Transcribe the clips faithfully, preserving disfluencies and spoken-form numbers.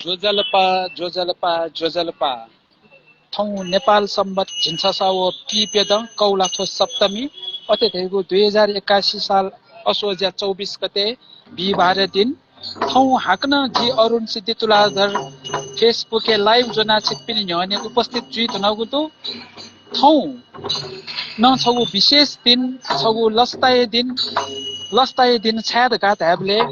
ज्वजलपा, ज्वजलपा, ज्वजलपा। थौं नेपाल संवत झिंछसः व पीप्यदँ कौलाथ्व सप्तमी, अथे धइगु दुई हजार एकासी साल असोज चौबिस गते बिहिबार दिन। थौं हाकनं जि अरुण सिद्धि तुलाधर Facebook-य् live ज्वनाः छिकपिनि न्ह्यःने उपस्थित जुइ धुनागु दु। थौं नं छगू विशेष दिन, छगू लसताया दिन, लसताया दिन छाय् धकाः धायेबलय्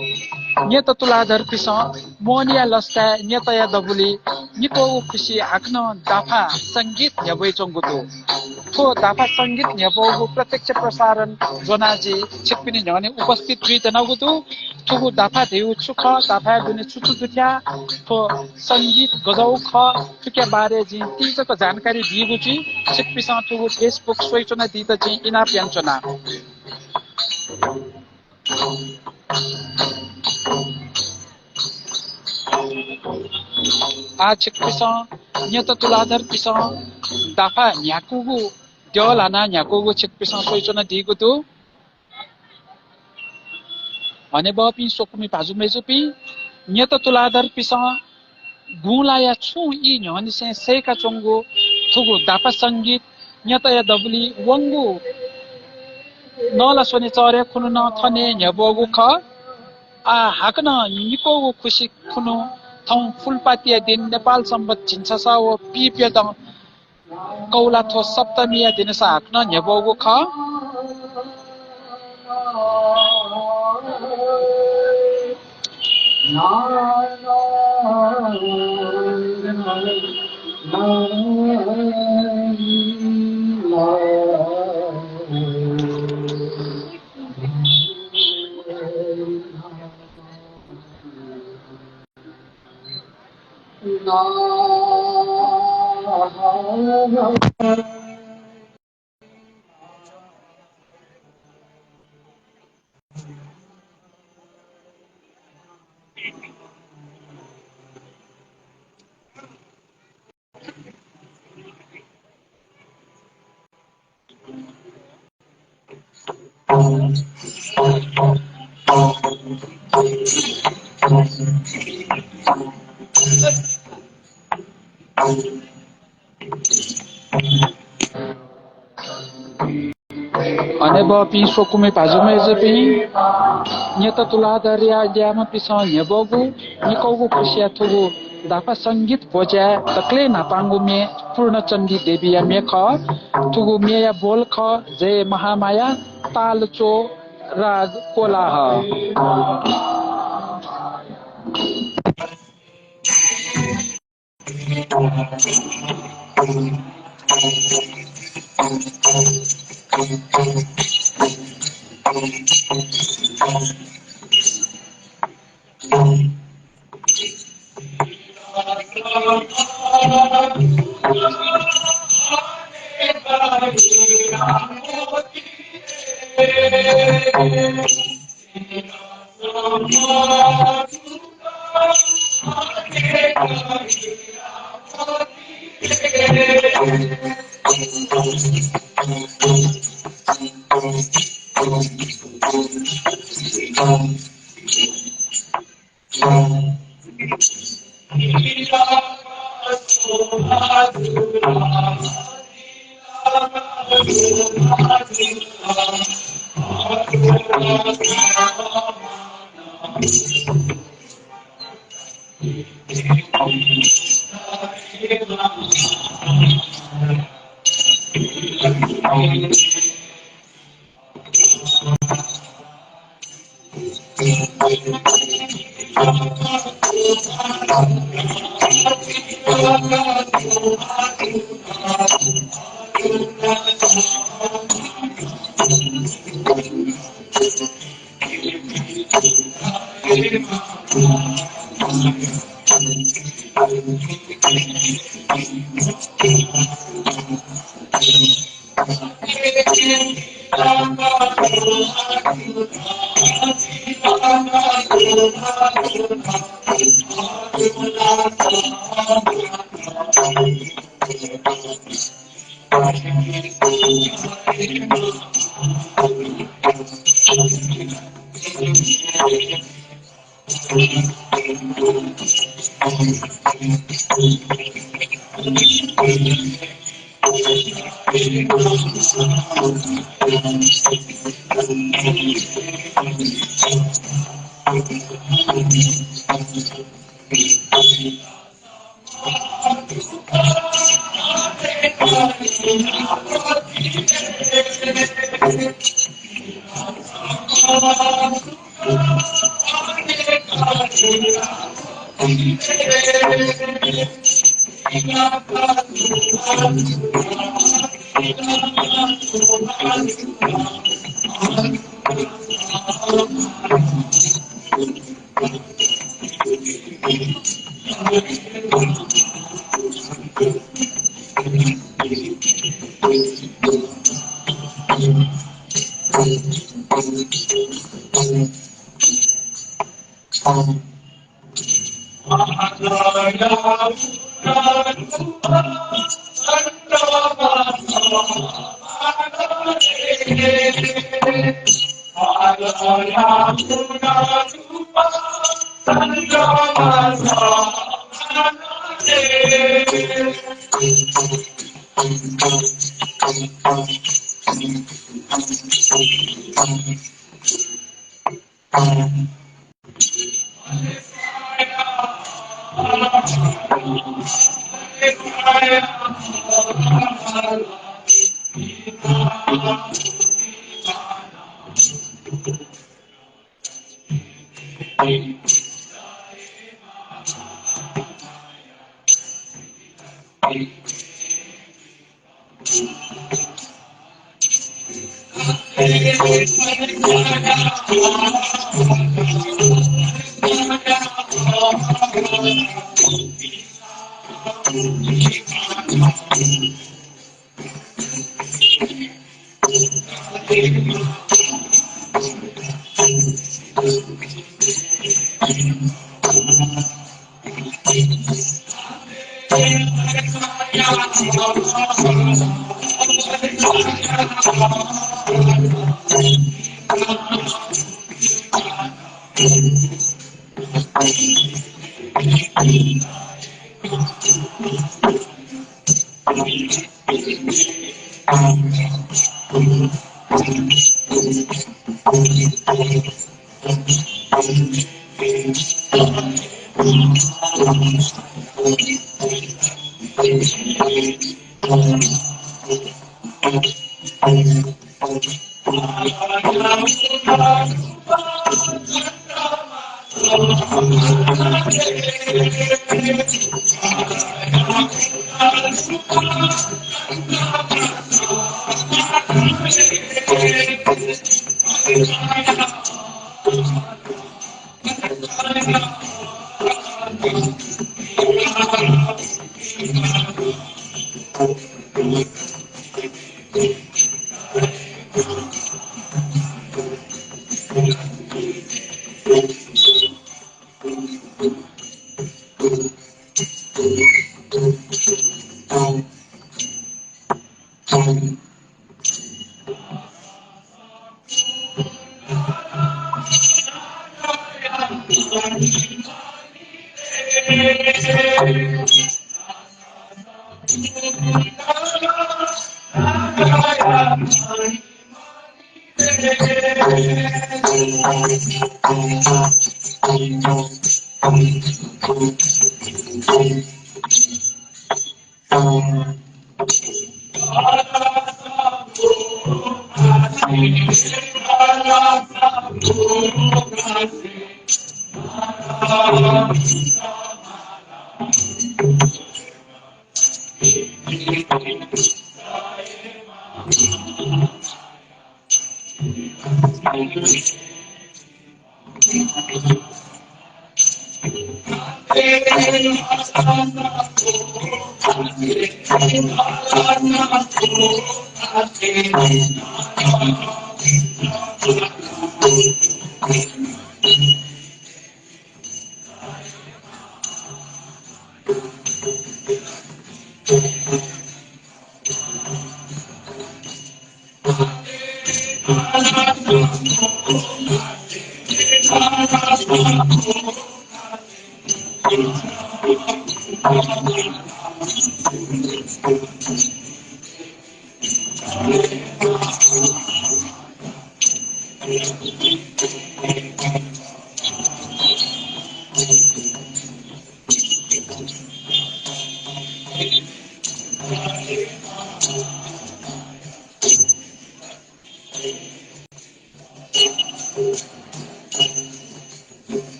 न्यत तुलाधरपिसं मोहनिया लसताय् न्यतया दबुलिइ निक्वःगु खुसिइ हाकनं दाफा संगीत न्ह्यब्वयाच्वंगु दु। थ्व दाफा संगीत न्ह्यब्वःगु प्रत्यक्ष प्रसारण ज्वनाः जि छिकपिनि न्ह्यःने उपस्थित जुइ धुनागु दु। थुगु दाफा धइगु छु खः, दाफाया दुने छु छु दुथ्याः, थ्व संगीत गज्याःगु खः, थुकिया बारे जिं तिजक जानकारी बीगु जुइ। छिकपिसं थुगु Facebook स्वयाच्वनादीत जिं इनाप यानाच्वना। आः छिकपिसं न्यत तुलाधरपिसं दाफा न्ह्याकूगु, द्यः ल्हानाः न्ह्याकूगु छिकपिसं स्वयाच्वनादीगु दु। हनेबहःपिं स्वकुमि भाजु मय्जुपिं, न्यत तुलाधरपिसं गुँलाया छुं ई न्ह्यःनिसें सय्काच्वंगु थुगु दाफा संगीत न्यतया दबुलिइ वंगु नला स्वनिचःह्रे खुन्हु नं थन हे न्ह्यब्वःगु खः। आः हाकनं निक्वःगु खुसि खुन्हु थौं फुलपातिया दिन नेपाल संवत झिंछसः व पीप्यदँ कौलाथ्व सप्तमीया दिनसा हाकनं न्ह्यब्वःगु खः। हनेबहःपिं स्वकुमि भाजु मय्जुपिं, न्यत तुलाधरया ल्याय्म्हपिन्सं न्ह्यब्वःगु निक्वःगु खुसिया थुगु दाफा संगीत ब्वज्याय् दकलय् न्हापांगु म्ये पूर्णचण्डी देवीया म्ये खः। थुगु म्येया बोल खः जय महामाया, ताल च्वः राग कोलाहल।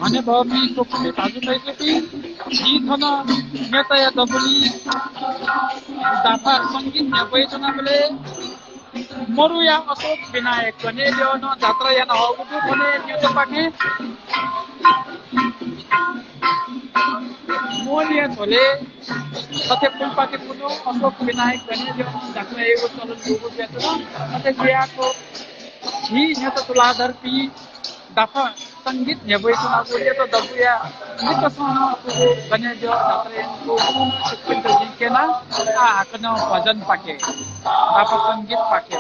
हनेबहःपिं स्वकुमि भाजु मय्‌जुपिं, जिं थन न्यताया दबुलिइ दाफा संगीत न्ह्यब्वयाच्वनाबलय् मरुया अशोक विनायक गनेद्यःनं जात्रा याना हःगु दु। थन न्यतापाखें मोहनिया झ्वलय् थथे पुलपाखे कुन्हु अशोक विनायक गनेद्यःनं जात्रा यायेगु चलन दुगु जुयाच्वन। अथे जुयाः थ्व झी न्यत तुलाधरपिं दाफा संगीत न्ह्यब्वयाच्वनागु न्यत दबुया निकसं नं थुगु गनेद्यः जात्रा यानागु चित्त जिं क्यना। आः हाकनं भजनपाखे, दाफा संगीतपाखे।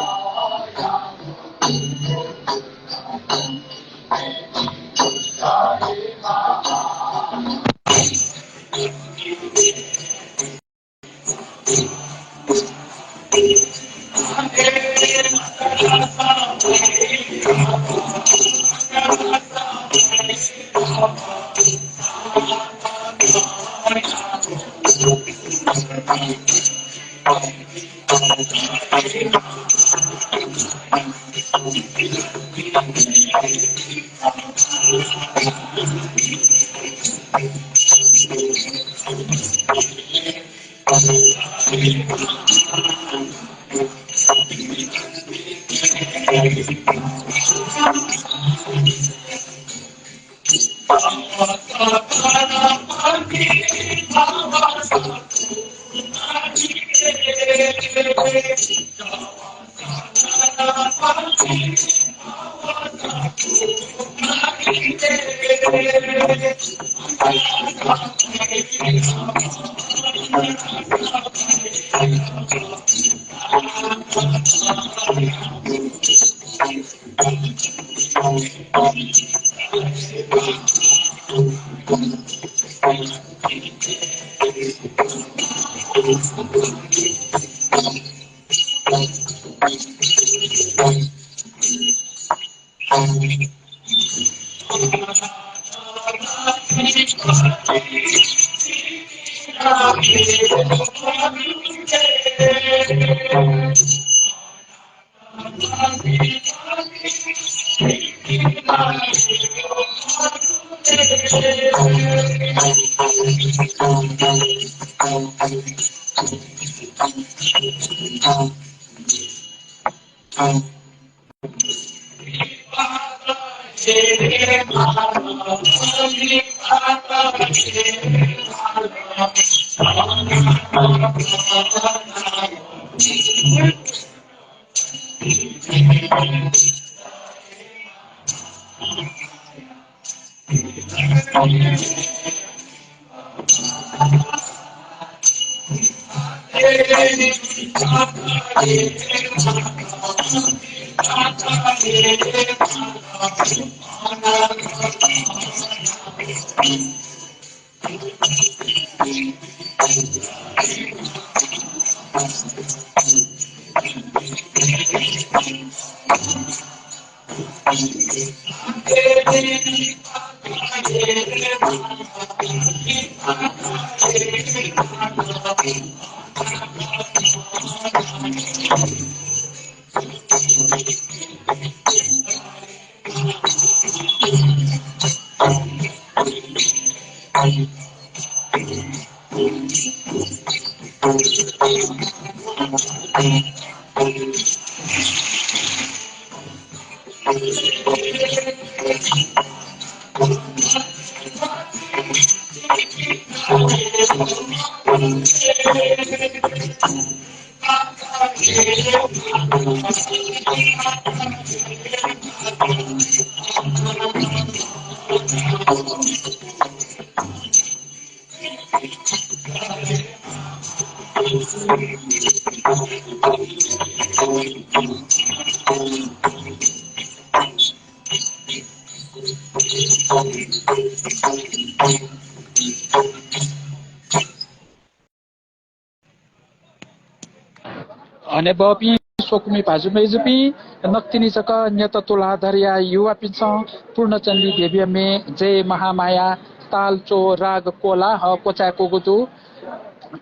हनेबहःपिं स्वकुमि भाजु मय्‌जुपिं, नकतिनि जक न्यत तुलाधरया युवापिन्सं पूर्णचण्डी देवीया म्ये जय महामाया, ताल च्वः, राग कोला ह क्वचाय्‌कूगु दु।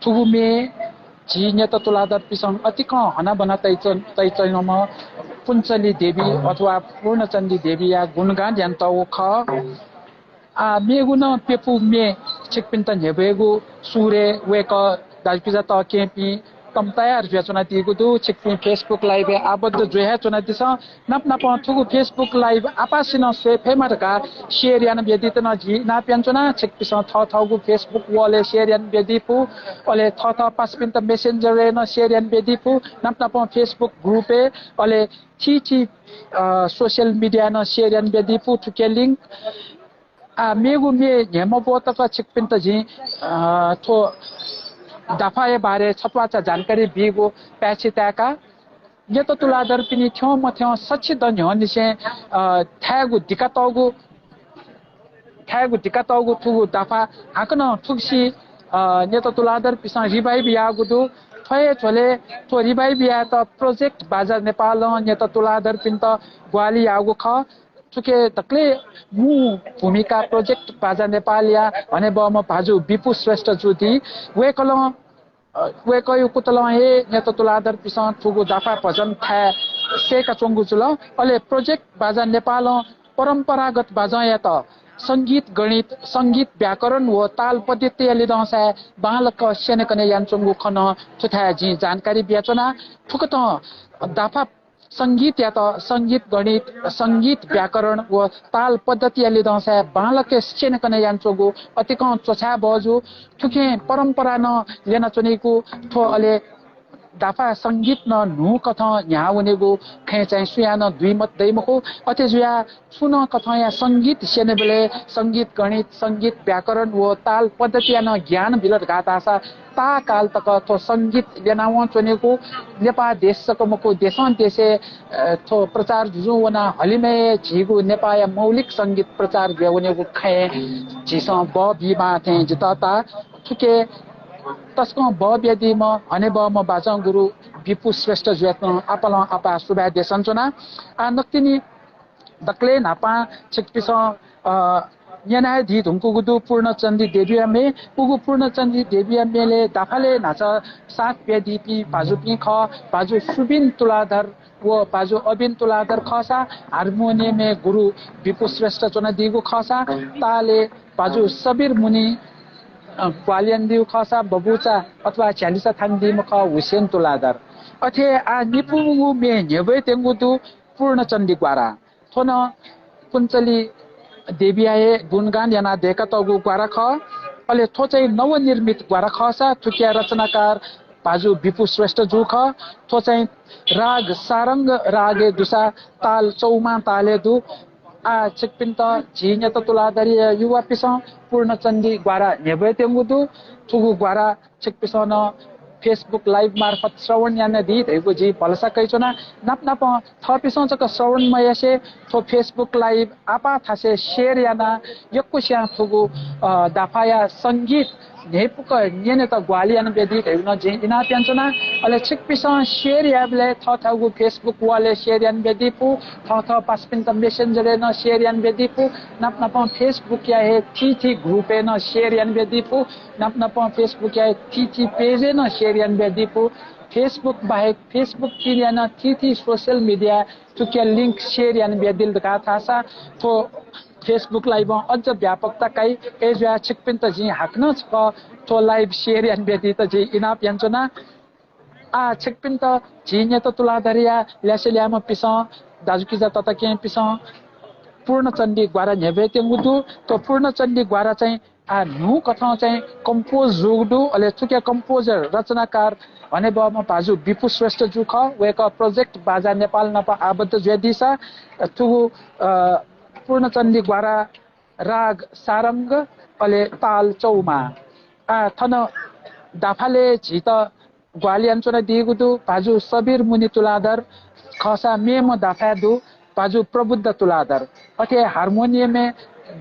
थुगु म्ये झी न्यत तुलाधरपिन्सं अतिकं हनाबना तइच्वन-, तइच्वंम्ह पुंचली देवी अथवा पूर्णचण्डी देवीया गुणगान यानातःगु खः। आ, मेगु नं प्यपु म्ये छिकपिन्त न्ह्यब्वयेगु सुरय् वय्‌कः दाजुकिजा तःकेहेँपिं तमतयार जुयाच्वनादीगु दु। छिकपिं Facebook live-य् आबद्ध जुया हे च्वनादिसँ। नाप नापं थुगु Facebook live आपासिनं स्वये फयेमा धकाः share यानाबियादीत नं जिं इनाप यानाच्वना। छिकपिन्सं थःथःगु Facebook wall-य् share यानाबियादी फु, अले थःथः पासापिन्त Messenger-य् नं share यानाबियादी फु, नाप नापं Facebook group-य्, अले थीथी, अ, social media-य् नं share यानाबियादी फु थुकिया link। आ, मेगु म्ये न्ह्यम्ह ब्वः तक छिकपिन्त जिं, अ, थ्व दाफाया बारे छत्वाःचा जानकारी बीगु पाय्‌छि ताय्‌का। न्यत तुलाधरपिनि थ्यंमथ्यं सछि द न्ह्यःनिसें, अ, थायेगु दिकातःगु, थायेगु दिकातःगु थुगु दाफा हाकनं थुगुसी, अ, न्यत तुलाधरपिन्सं revive याःगु दु। थ्व हे झ्वलय् थ्व revive यायेत Project बाजा नेपालं न्यत तुलाधरपिन्त ग्वाहालि याःगु खः। थुके दकलय् मू भूमिका Project बाजा नेपालया हनेबहःम्ह भाजु बिपु श्रेष्ठ जु दी। वय्‌कलं, अ, वय्‌कःया कुतलं हे न्यत तुलाधरपिन्सं थुगु दाफा भजन थाय् सय्‌काच्वंगु जुल। अले Project बाजा नेपालं परम्परागत बाजंयात संगीत गणित, संगीत व्याकरण व ताल पद्धतिया लिधंसाय् बांलाक स्यनेकने यानाच्वंगु खँ नं थुथाय् जिं जानकारी बियाच्वना। थुकथं दाफा संगीतयात संगीत गणित, संगीत व्याकरण व ताल पद्धतिया लिधंसाय् बांलाक स्यनेकने यानाच्वंगु अतिकं च्वछाये बहःजू। थुकिं परम्परा नं ल्यनाच्वनीगु थ्व अले दाफा संगीत नं न्हूकथं न्ह्याः वनेगु खँय् चाहिँ सुयां नं दुई मत दइ मखु। अथे जुयाः छुं नं कथंया संगीत स्यनेबलय् संगीत गणित, संगीत व्याकरण व ताल पद्धतिया नं ज्ञान बिल धकाः धाःसा ताःकाल तक थ्व संगीत ल्यनावं च्वनेगु नेपाः देश जक मखु, देशं देशय्, अ, थ्व प्रचार जुजुं वनाः हलिमय् झीगु नेपाःया मौलिक संगीत प्रचार जुया वनेगु खँय् झीसं बः बीमाः थें जितः ताः। थुके तसकं बः बियादीम्ह हनेबहःम्ह बाजं गुरु बिपु श्रेष्ठ जुयात नं आपालं आपाः सुभाय् देछानाच्वना। आः नकतिनि दकलय् न्हापां छिकपिन्सं, अ, न्यना हे दी धुंकूगु दु पूर्णचण्डी देवीया म्ये। उगु पूर्णचण्डी देवीया म्येलय् दाफालय् न्हाचः साथ बियादीपिं भाजुपिं खः। भाजु सुबिन तुलाधर व भाजु अबिन तुलाधर खःसा हार्मोनियमय् गुरु बिपु श्रेष्ठ च्वनादीगु खःसा, तालय् भाजु सबिर मुनि, अ, ग्वाहालि यानादीगु खःसा, बबुचा अथवा झ्यालिचा थानादीम्ह खः हुसेन तुलाधर। अथे आः निपूगु म्ये न्ह्यब्वयेत्यंगु दु पूर्णचण्डी ग्वारा। थ्व नं पुंचली देवीया हे गुणगान यानाः दय्‌कातःगु ग्वारा खः। अले थ्व चाहिँ नवनिर्मित ग्वारा खःसा थुकिया रचनाकार भाजु बिपु श्रेष्ठ जु खः। थ्व चाहिँ राग सारंग रागय् दुसा ताल चौमा तालय् दु। आः छिकपिन्त झी न्यत तुलाधरया युवापिन्सं पूर्णचण्डी ग्वारा न्ह्यब्वयेत्यंगु दु। थुगु ग्वारा छिकपिन्सं नं Facebook live मार्फत श्रवण यानादी धइगु जिं भलसा कयाच्वना। नाप नापं थःपिन्सं जक श्रवण मयासें थ्व Facebook live आपाः थासय् share यानाः यक्वस्यां थुगु, अ, दाफाया संगीत न्ह्यइपुक न्यनेत ग्वाहालि यानाबियादी धइगु नं जिं इनाप यानाच्वना। अले छिकपिन्सं share यायेबलय् थःथःगु Facebook wall-य् share यानाबियादी फु, थःथः पासापिन्त Messenger-य् नं share यानाबियादी फु, नाप नापं Facebook-या हे थीथी group-य् नं share यानाबियादी फु, नाप नापं Facebook-या थीथी page-य् नं share यानाबियादी फु। Facebook बाहेक Facebook तीनया नं थीथी social media थुकिया link share यानाबियादिल धकाः धाःसा थ्व Facebook live-ं अझ व्यापकता काइ। अय्‌जुयाः छिकपिन्त जिं हाकनं छकः थ्व live share यानाबियादीत जिं इनाप यानाच्वना। आः छिकपिन्त झी न्यत तुलाधरया ल्यासे ल्याय्‌म्हपिन्सं, दाजुकिजा तताकेहेँपिन्सं पूर्णचण्डी ग्वारा न्ह्यब्वयेत्यंगु दु। थ्व पूर्णचण्डी ग्वारा चाहिँ आः न्हूकथं चाहिँ compose जूगु दु। अले थुकिया composer, रचनाकार, हनेबहःम्ह भाजु बिपु श्रेष्ठ जु खः। वय्‌कः प्रोजेक्ट बाजा नेपाल नाप आबद्ध जुयादीसा थुगु, अ, पूर्णचण्डी ग्वारा राग सारंग, अले ताल चौमा। आ, थन दाफालय् झीत ग्वाहालि यानाच्वनादीगु दु भाजु सबिर मुनि तुलाधर, खःसा मेम्ह दाफाय् दु भाजु प्रबुद्ध तुलाधर। अथे हार्मोनियमय्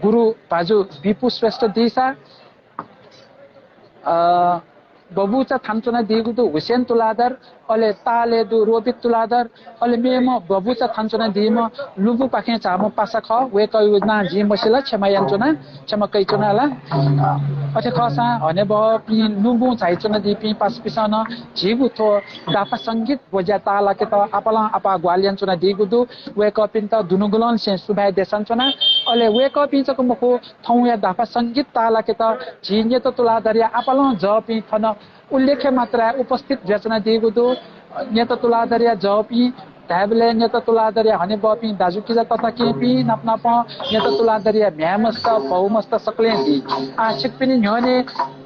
गुरु भाजु बिपु श्रेष्ठ दीसा, अ, बबुचा थानाच्वनादीगु दु हुसेन तुलाधर, अले तालय् दु रोबित तुलाधर, अले मेम्ह बबुचा थानाच्वनादीम्ह लुबुपाखें झाःम्ह पासा खः। वय्‌कःयागु नां जिं मसिल, क्षमा यानाच्वना, क्षमा कयाच्वना ला। अथे खःसां हनेबहःपिं लुबुं झायाच्वनादीपिं पासापिसं नं झीगु थ्व दाफा संगीत ब्वज्या ताःलाकेत आपालं आपाः ग्वाहालि यानाच्वनादीगु दु। वय्‌कःपिन्त दुनुगलंनिसें सुभाय् देछानाच्वना। अले वय्‌कःपिं जक मखु, थौंया दाफा संगीत ताःलाकेत झी न्यत तुलाधरया आपालं जःपिं थन उल्लेख्य मात्राय् उपस्थित जुयाच्वनादीगु दु। न्यत तुलाधरया जःपिं धायेबलय् न्यत तुलाधरया हनेबहःपिं दाजुकिजा तताकेहेँपिं नाप नापं न्यत तुलाधरया म्ह्याय्‌मस्त, भौमस्त सकलें दी। आः छिकपिनि न्ह्यःने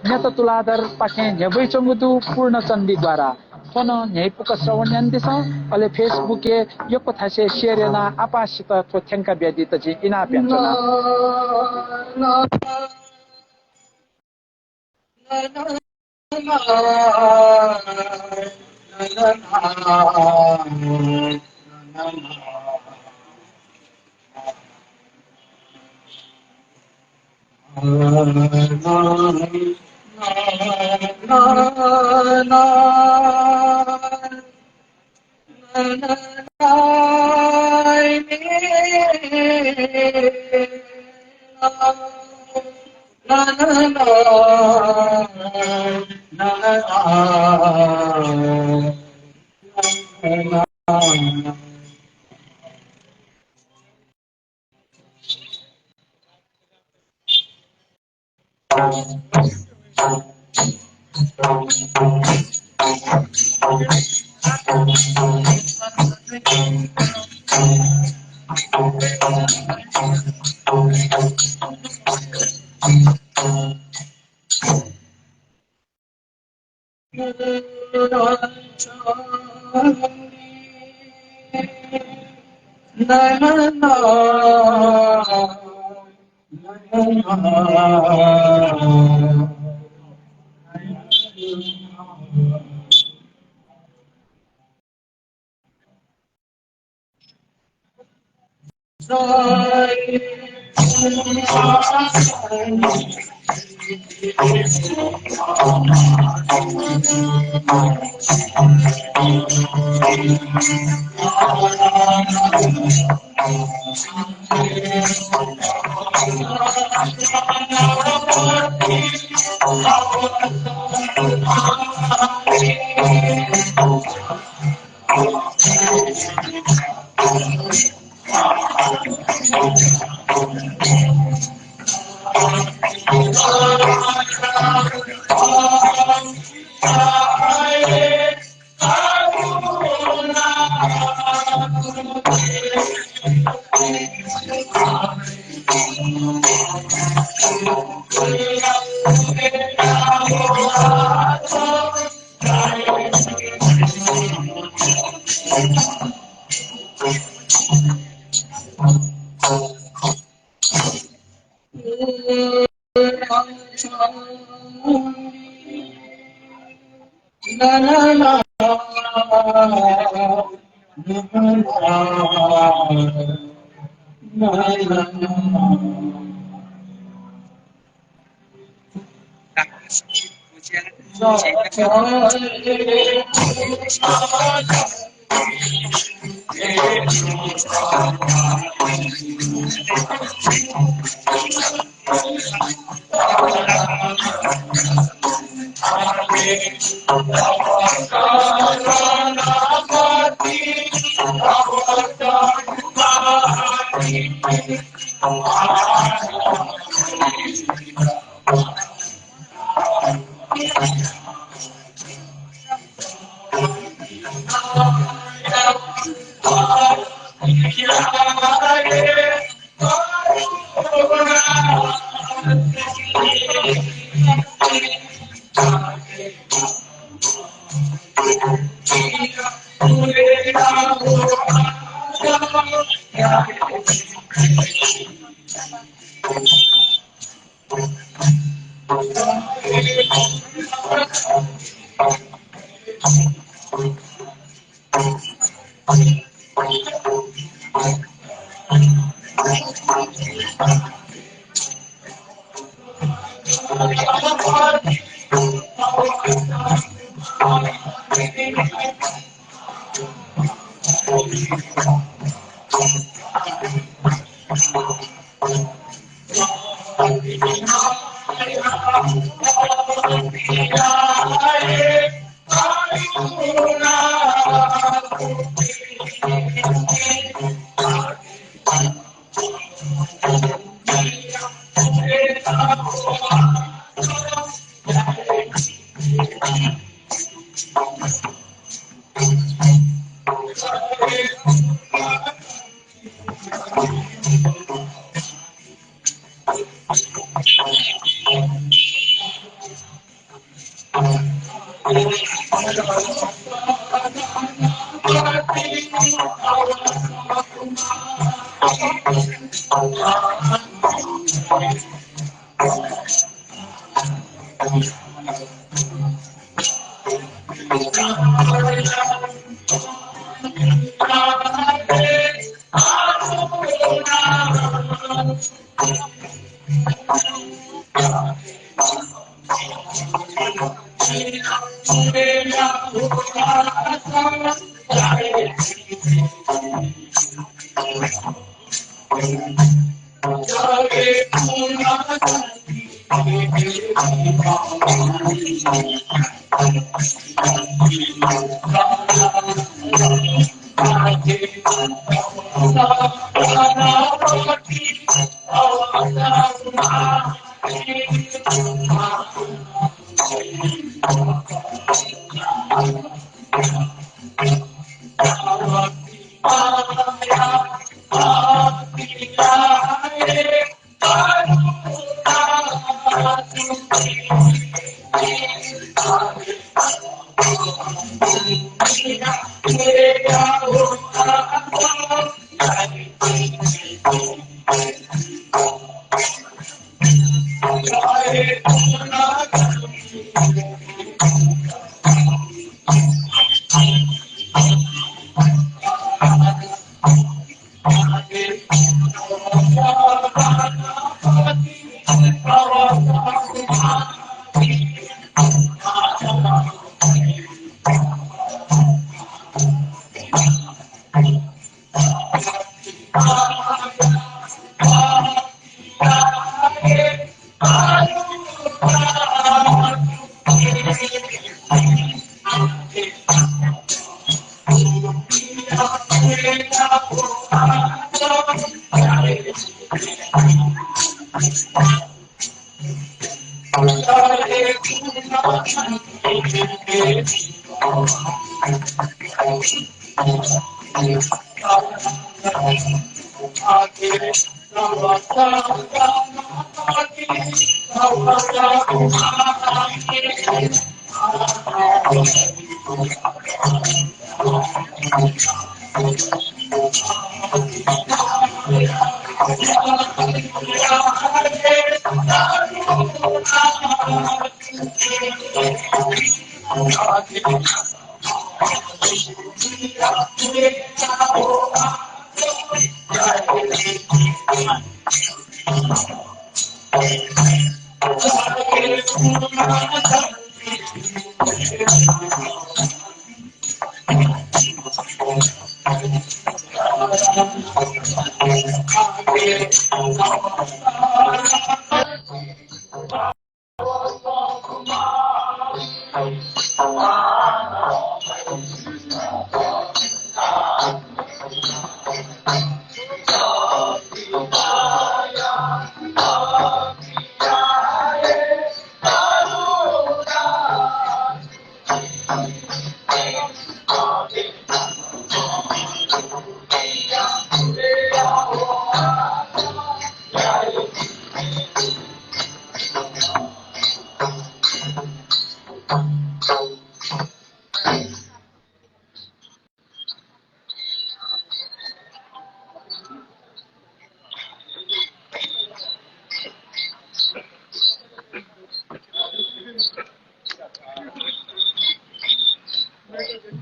न्यत तुलाधरपाखें न्ह्यब्वयाच्वंगु दु पूर्णचण्डी ग्वारा। थ्व नं न्ह्यइपुक श्रवण यानादिसँ, अले Facebook-य् यक्व थासय् share यानाः आपाःसित थ्व थ्यंका बियादीत जिं इनाप यानाच्वना।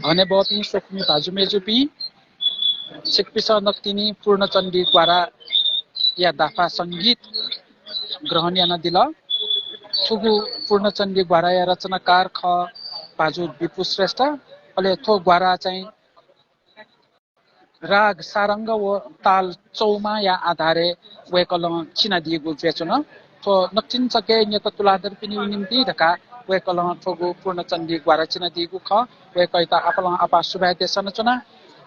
हनेबहःपिं स्वकुमि भाजु मय्जुपिं, छिकपिन्सं नकतिनि पूर्णचण्डी ग्वाराया दाफा संगीत ग्रहण यानादिल। थुगु पूर्णचण्डी ग्वाराया रचनाकार खः भाजु बिपु श्रेष्ठ। अले थ्व ग्वारा चाहिँ राग सारंग व ताल चौमाया आधारय् वय्कलं चिनादीगु जुयाच्वन। थ्व नकतिनि छखे न्यत तुलाधरपिनिगु निंतिं धकाः वय्कलं थ्वगु पूर्णचण्डी ग्वारा चिनादीगु खः। वय्कःयात आपालं आपाः सुभाय् देछानाच्वना।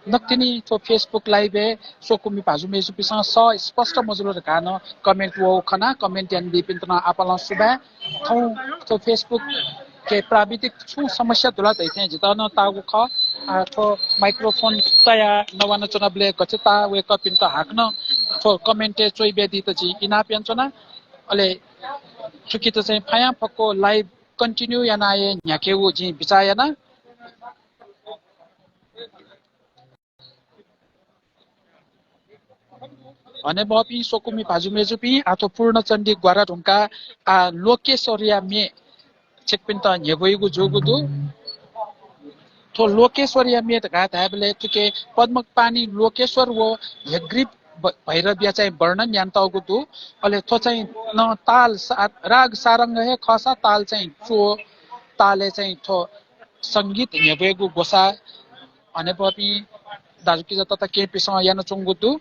नकतिनि थ्व Facebook live-य् स्वकुमि भाजु मय्जुपिन्सं सः स्पष्ट मजुल धकाः नं comment वःगु खना। Comment यानादीपिन्त नं आपालं सुभाय्। थौं थ्व Facebook-य् प्राविधिक छुं समस्या दुला धइथें जितः नं ताःगु खः। आ, थ्व microphone तयाः नवानाच्वनाबलय् गथे ताः वय्कःपिन्त हाकनं थ्व comment-य् च्वइबियादीत जिं इनाप यानाच्वना। अले थुकित चाहिँ फयांफक्व live continue यानाः हे न्ह्याकेगु जिं बिचाः याना। हनेबहःपिं स्वकुमि भाजु मय्जुपिं, आः थ्व पूर्णचण्डी ग्वारा धुंकाः आः लोकेश्वरया म्ये छिकपिन्त न्ह्यब्वइगु जूगु दु। थ्व लोकेश्वरया म्ये धकाः धायेबलय् थुके पद्मपाणि लोकेश्वर व हयग्रीव भ-, भैरवया चाहिँ वर्णन यानातःगु दु। अले थ्व चाहिँ नं ताल सा-, राग सारंग हे खःसा ताल चाहिँ च्वः, तालय् चाहिँ थ्व संगीत न्ह्यब्वयेगु ग्वसाः हनेबहःपिं दाजुकिजा तताकेहेँपिन्सं यानाच्वंगु दु।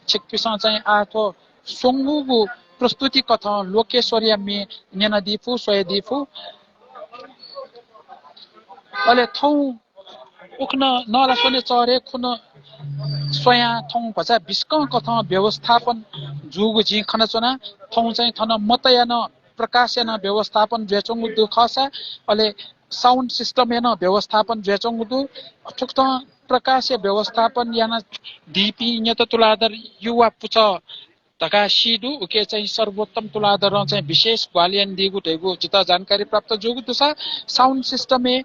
छिकपिन्सं चाहिँ आः थ्व स्वंगूगु प्रस्तुति कथं लोकेश्वरया म्ये न्यनादी फु, स्वयादी फु। अले थौं उखुन्हु नःलास्वने चःह्रे खुन्हु स्वयां थौं भचा बिस्कं कथं व्यवस्थापन जूगु जिं खनाच्वना। थौं चाहिँ थन मतया नं प्रकाशया नं व्यवस्थापन जुयाच्वंगु दु खःसा, अले sound system-या नं व्यवस्थापन जुयाच्वंगु दु। थुकथं प्रकाशया व्यवस्थापन यानादीपिं न्यत तुलाधर युवा पुचः धकाः सी दु। उके चाहिँ सर्वोत्तम तुलाधरं चाहिँ विशेष ग्वाहालि यानादीगु धइगु जितः जानकारी प्राप्त जूगु दुसा sound system-य्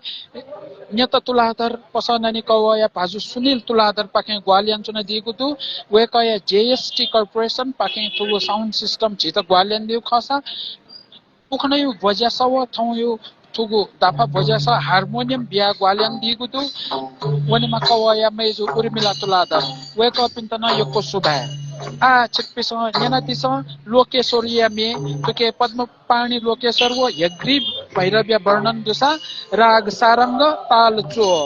न्यत तुलाधर पसःनानी कवःया भाजु सुनिल तुलाधरपाखें ग्वाहालि यानाच्वनादीगु दु। वय्कःया JST Corporation-पाखें थुगु sound system झीत ग्वाहालि यानादीगु खःसा उखुन्हुया ब्वज्यासः व थौंया थुगु दाफा ब्वज्यासः हार्मोनियम बियाः ग्वाहालि यानादीगु दु। वनेमा कवःया मय्जु उर्मिला तुलाधर, वय्कःपिन्त नं यक्व सुभाय्। आः छिकपिन्सं न्यनादिसँ लोकेश्वरया म्ये, थुके पद्मपाणि लोकेश्वर व हयग्रीव भैरवया वर्णन दुसा राग सारंग ताल च्वः।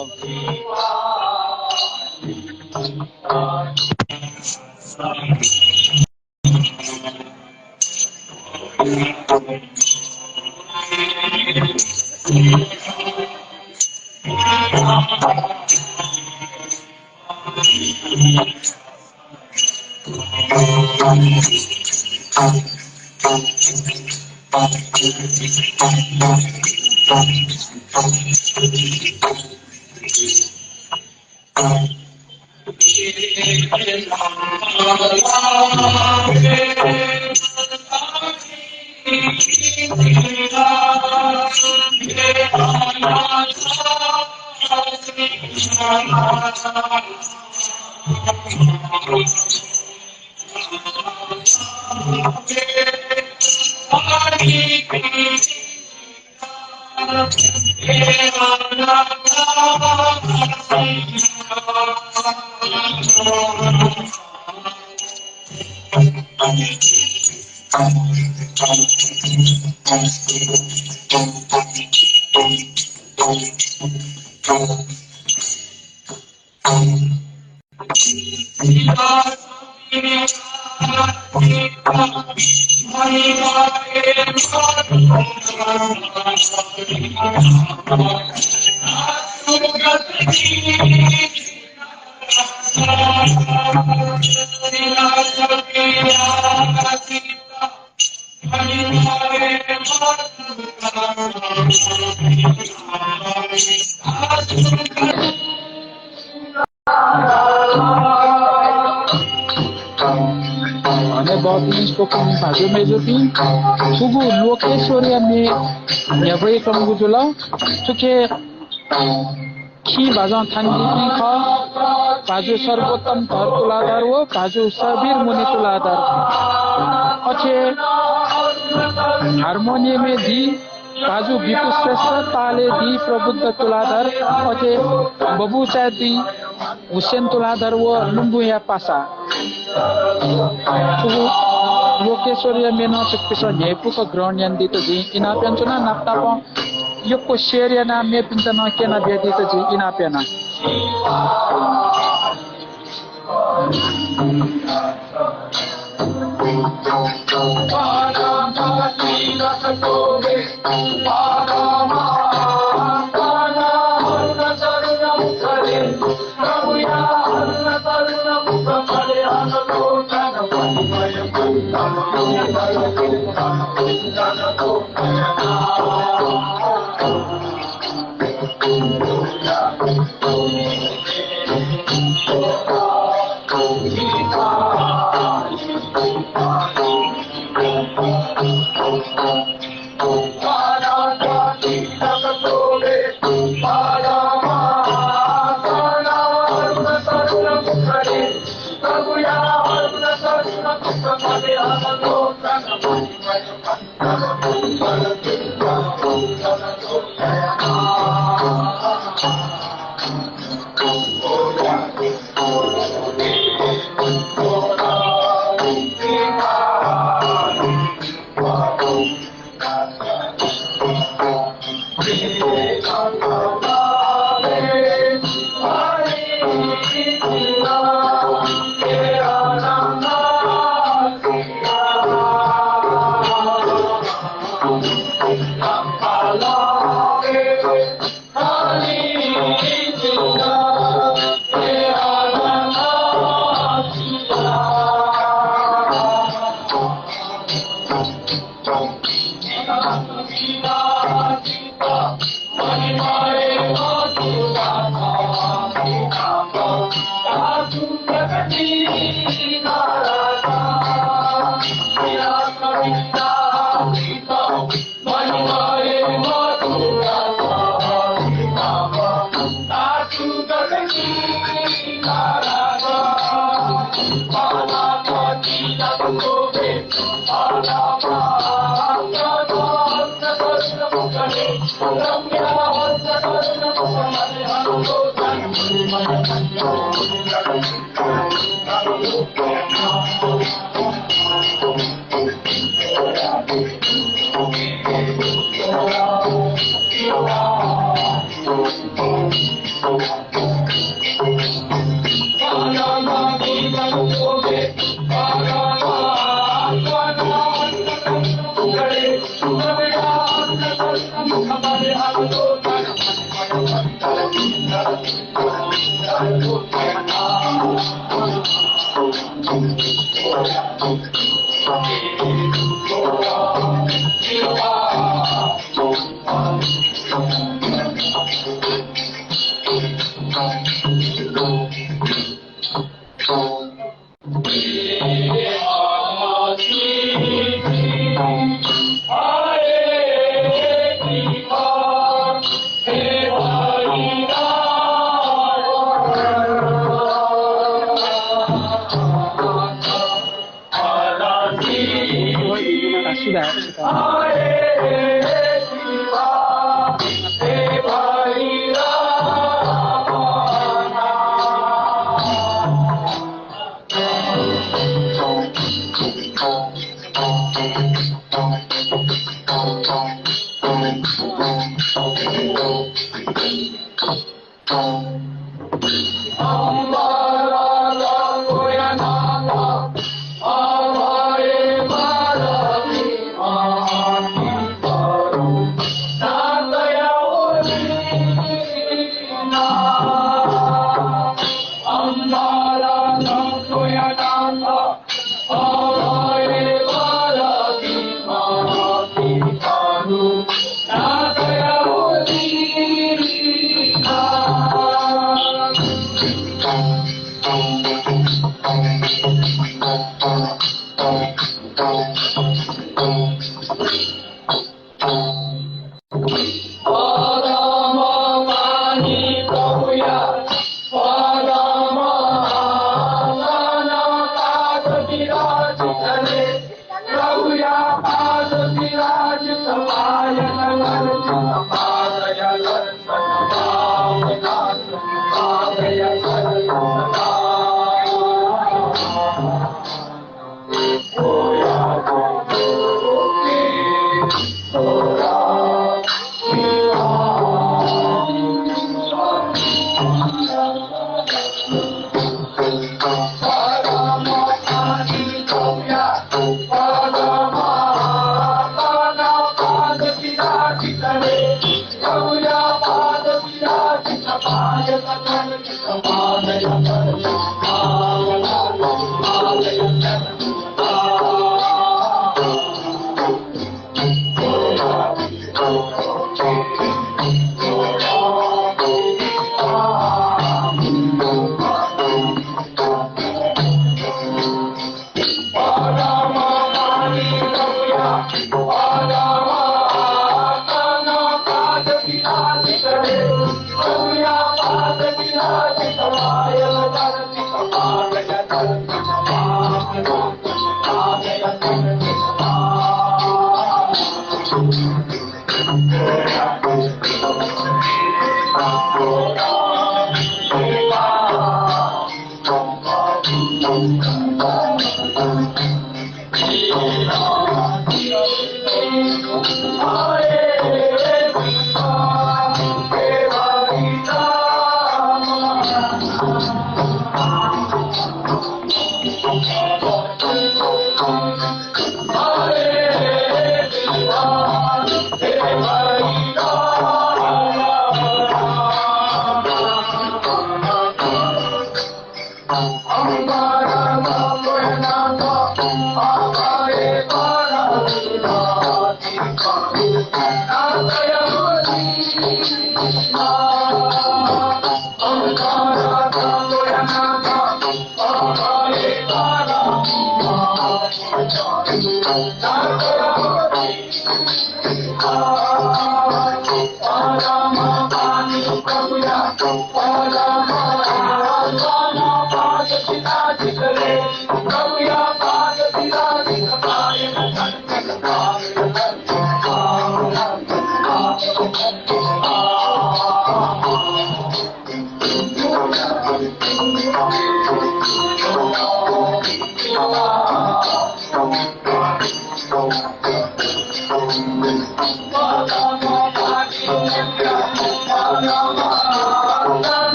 हनेबहःपिं स्वकुमि भाजु मय्जुपिं, थुगु लोकेश्वरया म्ये न्ह्यब्वयाच्वंगु जुल। थुके खिं बाजं थानादीपिं खः, भाजु सर्वोत्तम धर तुलाधर व भाजु सबिर मुनि तुलाधर। अथे हार्मोनियमय् दी भाजु बिपु श्रेष्ठ, ताले दी प्रबुद्ध तुलाधर, अथे बबुचाय् दी हुसेन तुलाधर व लुम्बुया पासा। थुगु लोकेश्वरया म्ये नं छिकपिन्सं न्ह्यइपुक ग्रहण यानादीत जिं इनाप यानाच्वना। नाप नापं यक्व share यानाः मेपिन्त नं क्यनाबियादीत जिं इनाप याना।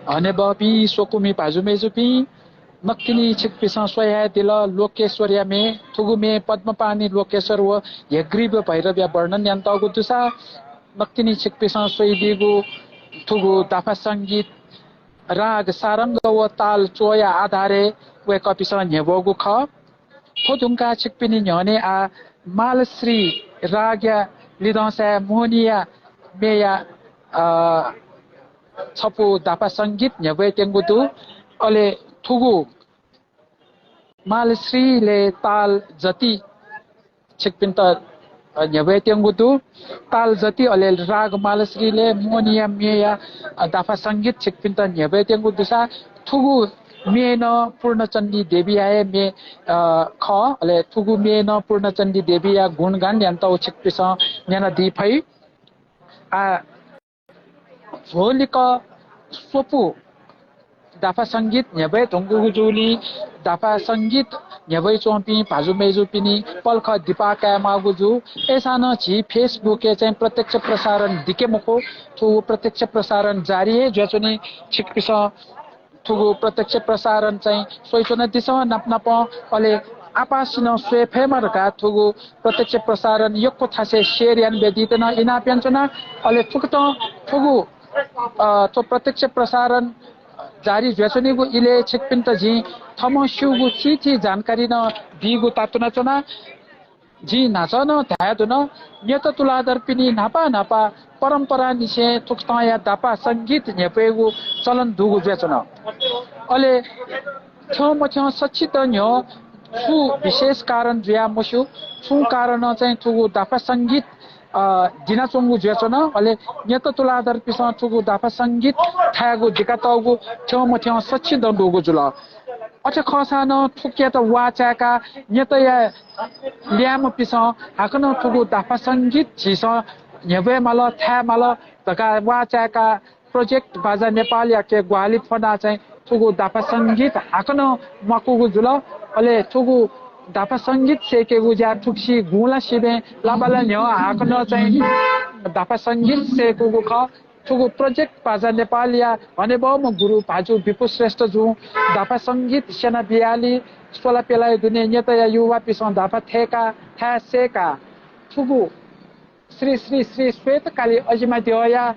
हनेबहःपिं स्वकुमि भाजु मय्जुपिं, नकतिनि छिकपिन्सं स्वयादिल लोकेश्वरया म्ये। थुगु म्ये पद्मपाणि लोकेश्वर व हयग्रीव भैरवया वर्णन यानातःगु दुसा, नकतिनि छिकपिन्सं स्वयादीगु थुगु दाफा संगीत राग सारंग व ताल च्वःया आधारय् वय्कःपिन्सं न्ह्यब्वःगु खः। थ्व धुंकाः छिकपिनि न्ह्यःने आः मालश्री रागया लिधंसाय् मोहनीया म्येया, अ, छपु दाफा संगीत न्ह्यब्वयेत्यंगु दु। अले थुगु मालश्रीलय् ताल जति छिकपिन्त, अ, न्ह्यब्वयेत्यंगु दु। ताल जति अले राग मालश्रीलय् मोहनीया म्येया, अ, दाफा संगीत छिकपिन्त न्ह्यब्वयेत्यंगु दुसा थुगु म्ये नं पूर्णचण्डी देवीया हे म्ये, अ, खः। अले थुगु म्ये नं पूर्णचण्डी देवीया गुणगान यानातःगु छिकपिन्सं न्यनादी फइ। आ, भ्वलिक स्वपु दाफा संगीत न्ह्यब्वये धुंकूगु जूलिं दाफा संगीत न्ह्यब्वये च्वंपिं भाजु मय्जुपिनि पलख दिपाः कायेमाःगु जू। अय्सां नं झी Facebook-य् चाहिँ प्रत्यक्ष प्रसारण दिके मखु, थुगु प्रत्यक्ष प्रसारण जारी हे जुयाच्वनी। छिकपिन्सं थुगु प्रत्यक्ष प्रसारण चाहिँ स्वयाच्वनादिसँ नाप नापं, अले आपासिनं स्वये फयेमा धकाः थुगु प्रत्यक्ष प्रसारण यक्व थासय् share यानाबियादीत नं इनाप यानाच्वना। अले थुकथं थुगु, अ, थ्व प्रत्यक्ष प्रसारण जारी जुयाच्वनीगु इलय् छिकपिन्त जिं थःम्हं स्यूगु थीथी जानकारी नं बीगु तातुनाच्वना। जिं न्हाचः नं धाये धुन, न्यत तुलाधरपिनि न्हापा न्हापा परम्परांनिसें थुकथंया दाफा संगीत न्ह्यब्वयेगु चलन दुगु जुयाच्वन। अले थ्यंमथ्यं सच्छि न्ह्यः छु विशेष कारण जुयाः मस्यू, छुं कारणं चाहिँ थुगु दाफा संगीत, अ, दिनाच्वंगु जुयाच्वन। अले न्यत तुलाधरपिन्सं थुगु दाफा संगीत थायेगु दिकातःगु थ्यंमथ्यं सच्छि दुगु जुल। अथे खःसां नं थुकियात वाः चाय्काः न्यतया ल्याय्म्हपिन्सं हाकनं थुगु दाफा संगीत झीसं न्ह्यब्वये माल, थाये माल धकाः वाः चाय्काः प्रोजेक्ट बाजा नेपालयाके ग्वाहालि फ्वनाः चाहिँ थुगु दाफा संगीत हाकनं म्वाकूगु जुल। अले थुगु दाफा संगीत सय्केगु ज्या थुगुसी गुंला सिबें लाबाला न्ह्यः हाकनं चाहिँ दाफा संगीत सय्कूगु खः। थुगु प्रोजेक्ट बाजा नेपालया हनेबहःम्ह गुरु भाजु बिपु श्रेष्ठ जुं दाफा संगीत स्यना बियाली। स्वला प्यलाया दुने न्यतया युवापिन्सं दाफा थय्काः, थाय् सय्काः थुगु श्री श्री श्री श्वेतकाली अजिमा द्यःया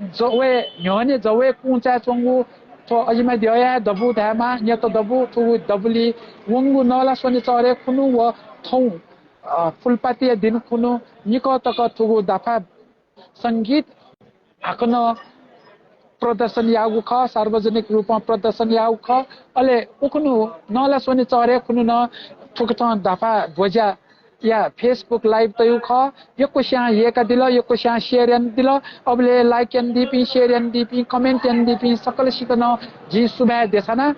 जवय् न्ह्यःने जवय् कुंचाय् च्वंगु थ्व अजिमा द्यःया दबू धायेमाः, न्यत दबू। थुगु दबुली वंगु नला शनिचःह्रे खुन्हु व थौं, अ, फुलपातिया दिं खुन्हु निकः तक थुगु दाफा संगीत हाकनं प्रदर्शन याःगु खः, सार्वजनिक रूपं प्रदर्शन याःगु खः। अले उखुन्हु नला शनिचःह्रे खुन्हु नं थुकथं दाफा ब्वज्याया Facebook live तयागु खः। यक्वस्यां यय्कादिल, यक्वस्यां share यानादिल। अबलय् like यानादीपिं, share यानादीपिं, comment यानादीपिं सकलसित नं जिं सुभाय् देछाना।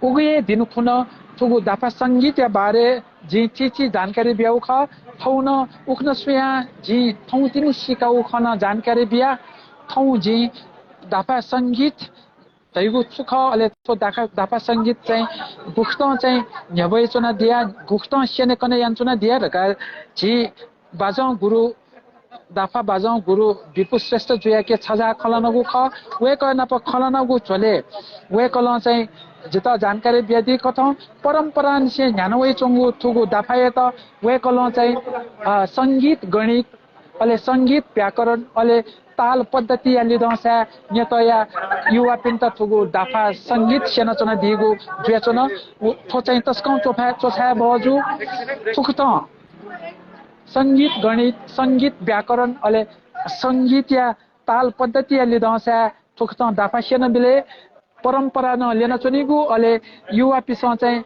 उगु हे दिं खुन्हु थुगु दाफा संगीतया बारे जिं थीथी जानकारी बियागु खः। थौं नं उखुन्हु स्वयां जिं थौंतिनि सीकागु खँ नं जानकारी बिया। थौं जिं दाफा संगीत धइगु छु खः, अले थ्व दाफा, दाफा संगीत चाहिँ गुकथं चाहिँ न्ह्यब्वयाच्वनादिया, गुकथं स्यनेकने यानाच्वनादिया धकाः झी बाजं गुरु, दाफा बाजं गुरु बिपु श्रेष्ठ जुयाके छजाः खँ ल्हानागु खः। वय्कः नाप खँ ल्हानागु झ्वलय् वय्कलं चाहिँ जितः जानकारी बियादीकथं परम्परांनिसें न्ह्याना वयाच्वंगु थुगु दाफायात वय्कलं चाहिँ, अ, संगीत गणित, अले संगीत व्याकरण, अले ताल पद्धतिया लिधंसाय् न्यतया युवापिन्त थुगु दाफा संगीत स्यनाच्वनादीगु जुयाच्वन। उ, थ्व चाहिँ तसकं च्वछाये, च्वछाये बहःजू। थुकथं संगीत गणित, संगीत व्याकरण, अले संगीतया ताल पद्धतिया लिधंसाय् थुकथं दाफा स्यनाबिलय् परम्परा नं ल्यनाच्वनीगु, अले युवापिन्सं चाहिँ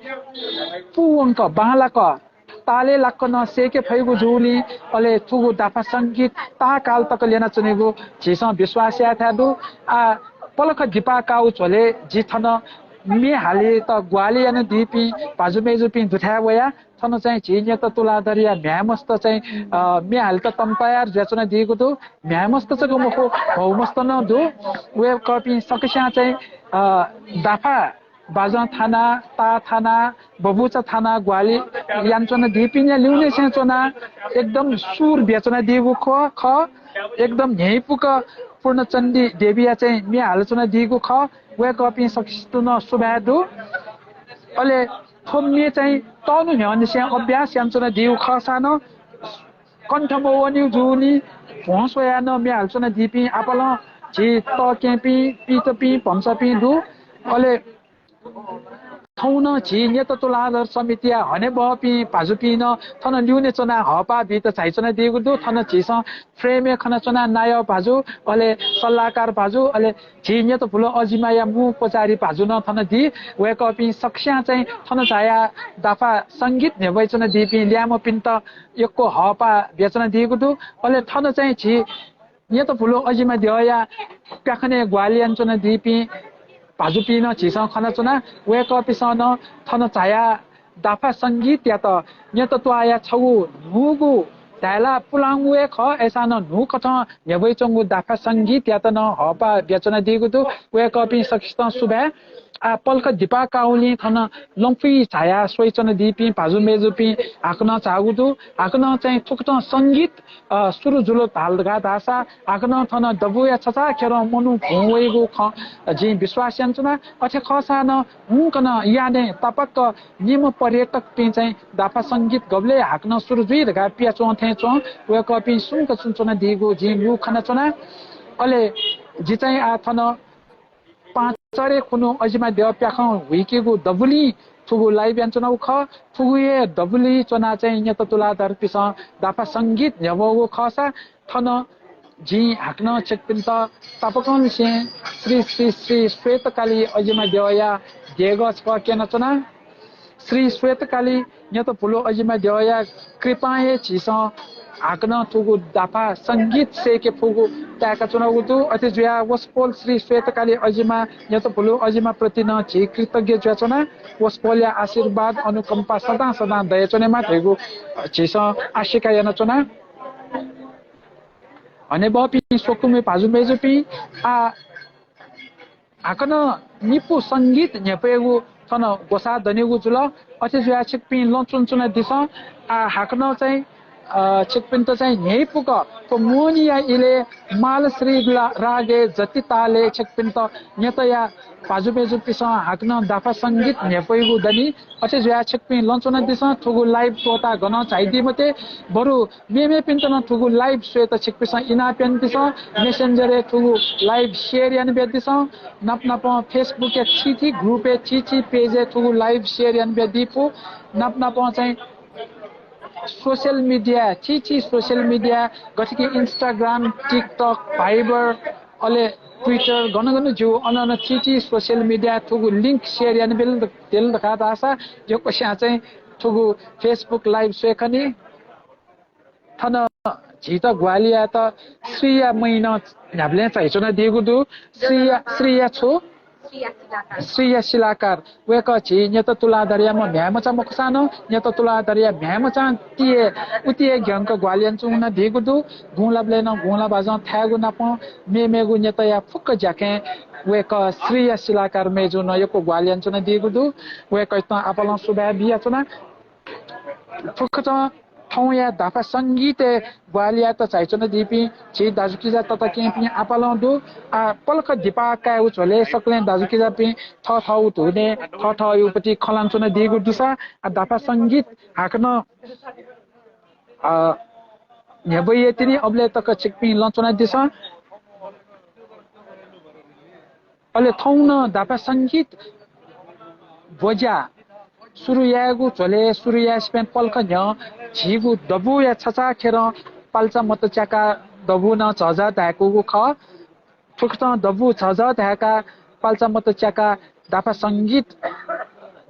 पूवंक बांलाक तालय् लाक्क नं सय्के फइगु जूलिं, अले थुगु दाफा संगीत ताःकाल तक ल्यनाच्वनीगु झीसं विश्वास यायेथाय् दु। आ, पलख दिपाः काःगु झ्वलय् जि थन म्ये हालेत ग्वाहालि यानादीपिं भाजु मय्जुपिं दुथाय् वया। थन चाहिँ झी न्यत तुलाधरया म्ह्याय्मस्त चाहिँ, अ, म्ये हालेत तम्पायार जुयाच्वनादीगु दु। म्ह्याय्मस्त जक मखु, भौमस्त नं दु। वय्कःपिं सकस्यां चाहिँ, अ, दाफा बाजं थानाः, ताः थानाः, बबुचा थानाः ग्वाहालि यानाच्वनादीपिंया लिउनेसें च्वनाः एकदम सुर बियाच्वनादीगु खः, खः। एकदम न्ह्यइपुक पूर्णचण्डी देवीया चाहिँ म्ये हालाच्वनादीगु खः। वय्कःपिं सकसितं नं सुभाय् दु। अले थ्व म्ये चाहिँ तःन्हु न्ह्यःनिसें अभ्यास यानाच्वनादीगु खःसां नं कण्ठ मवःनिगु जूगुलिं भ्वं स्वयाः नं म्ये हालाच्वनादीपिं आपालं झी तःकेहेँपिं, पितपिं, भम्सःपिं दु। अले थौं नं झी न्यत तुलाधर समितिया हनेबहःपिं भाजुपिं नं थन लिउने च्वनाः हःपाः बीत झाइच्वनादीगु दु। थन झीसं frame-य् खनाच्वना नायः भाजु, अले सल्लाहकार भाजु, अले झी न्यत भुलु अजिमाया मू पुजारी भाजु नं थन दी। वय्कःपिं सकस्यां चाहिँ थन झायाः दाफा संगीत न्ह्यब्वयाच्वनादीपिं ल्याय्म्हपिन्त यक्व हःपाः बियाच्वनादीगु दु। अले थन चाहिँ झी न्यत भुलु अजिमा द्यःया प्याखनय् ग्वाहालि यानाच्वनादीपिं भाजुपिं नं झीसं खनाच्वना। वय्कःपिन्सं नं थन झायाः दाफा संगीतयात न्यत त्वाःया छगू न्हूगु धायेला पुलांगु हे खः। अय्‌सां नं न्हूकथं न्ह्यब्वयाच्वंगु दाफा संगीतयात नं हःपाः बियाच्वनादीगु दु। वय्‌कःपिं सकसितं सुभाय्। आ, पलख दिपा काउलिं थन लँपुइ झायाः स्वयाच्वनादीपिं भाजु मय्‌जुपिं हाकनं झाःगु दु। हाकनं चाहिँ थुकथं संगीत, अ, सुरु जुल धाल धकाः धाःसा हाकनं थन दबूया छचाःखेरं मनू भुं वइगु खँ जिं विश्वास यानाच्वना। अथे खःसां नं हुंकन यानय् तापाक्क निम्ह पर्यटकपिं चाहिँ दाफा संगीत गबलय् हाकनं सुरु जुइ धकाः पियाच्वं थें च्वं। वय्‌कःपिं सुम्क च्वनाच्वनादीगु जिं लु खनाच्वना। अले जि चाहिँ आः थन पाँचरे खुन्हु अजिमा द्यः प्याखं हुइकेगु दबुलिं थुगु live यानाच्वनागु खः। थुगु हे दबुलिइ च्वनाः चाहिँ न्यत तुलाधरपिसं दाफा संगीत न्ह्यब्वःगु खःसा थन जिं हाकनं छिकपिन्त तापाकंनिसें श्री श्री श्री श्वेतकाली अजिमा द्यःया देगः छकः क्यनाच्वना। श्री श्वेतकाली न्यत भुलु अजिमा द्यःया कृपां हे झीसं हाकनं थुगु दाफा संगीत सय्‌के फुगु ताय्‌काच्वनागु दु। अथे जुयाः वसपोल श्री श्वेतकाली अजिमा न्यत भुलु अजिमा प्रति नं झी कृतज्ञ जुयाच्वना। वसपोलया आशीर्वाद अनुकम्पा सदां सदां दयाच्वनेमा धइगु झीसं आशिका यानाच्वना। हनेबहःपिं स्वकुमि भाजु मय्‌जुपिं, आ, हाकनं निपु संगीत न्ह्यब्वयेगु थन ग्वसाः दनेगु जुल। अथे जुयाः छिकपिं लँ च्वनाच्वनादिसँ। आ, हाकनं चाहिँ, अ, छिकपिन्त चाहिँ न्ह्यइपुक थ्व मोहनीया इलय् मालश्री ला-, रागय् जति तालय् छिकपिन्त न्यतया भाजु मय्‌जुपिसं हाकनं दाफा संगीत न्ह्यब्वइगु दनि। अथे जुयाः छिकपिं लँ च्वनादिसँ। थुगु live त्वःताः गनं झाइदी मते, बरु मेमेपिन्त नं थुगु live स्वयेत छिकपिसं इनाप यानादिसँ। Messenger-य् थुगु live share यानाबियादिसँ। नाप नापं Facebook-या थीथी group-य् थीथी page-य् थुगु live share यानाबियादी फु। नाप नापं चाहिँ social media, थीथी social media, गथे कि Instagram, TikTok, Viber, अले Twitter, गन गन ज्यू, अन अन थीथी social media थुगु link share यानाबिल ध-, दिल धकाः धाःसा यक्वस्यां चाहिँ थुगु Facebook live स्वये खनी। थन झीत ग्वाहालि यायेत श्रीया मय्‌नं न्ह्याबलें झाइच्वनादीगु दु। श्रीया, श्रीया छु? श्रीया शिलाकार। वय्‌कः झी न्यत तुलाधरयाम्ह म्ह्याय्‌मचा मखुसां नं न्यत तुलाधरया म्ह्याय्‌मचां ति हे, उति हे घ्यंक ग्वाहालि यानाच्वनादीगु दु। गुंलाबलय् नं गुंला बाजं थायेगु नापं मेमेगु न्यतया फुक्क ज्याखँय् वय्‌कः श्रीया शिलाकार मय्‌जुं नं यक्व ग्वाहालि यानाच्वनादीगु दु। वय्‌कःयात आपालं सुभाय् बियाच्वना। थुकथं थौंया दाफा संगीतय् ग्वाहालि यायेत झाइच्वनादीपिं झी दाजुकिजा तताकेहेँपिं आपालं दु। आ, पलख दिपा कायेगु झ्वलय् सकलें दाजुकिजापिं थःथःगु धुनय् थःथःगु पति खँ ल्हानाच्वनादीगु दुसा, आ, दाफा संगीत हाकनं, आ, न्ह्यब्वये तिनि। अबलय् तक छिकपिं लँ च्वनादिसँ। अले थौं नं दाफा संगीत ब्वज्या सुरु यायेगु झ्वलय् सुरु यायेसिबें पलख न्ह्यः झीगु दबूया छचाःखेरं पाल्चा मत च्याकाः दबू नं झःझः धाय्‌कूगु खः। थुकथं दबू झःझः धाय्‌काः पाल्चा मत च्याकाः दाफा संगीत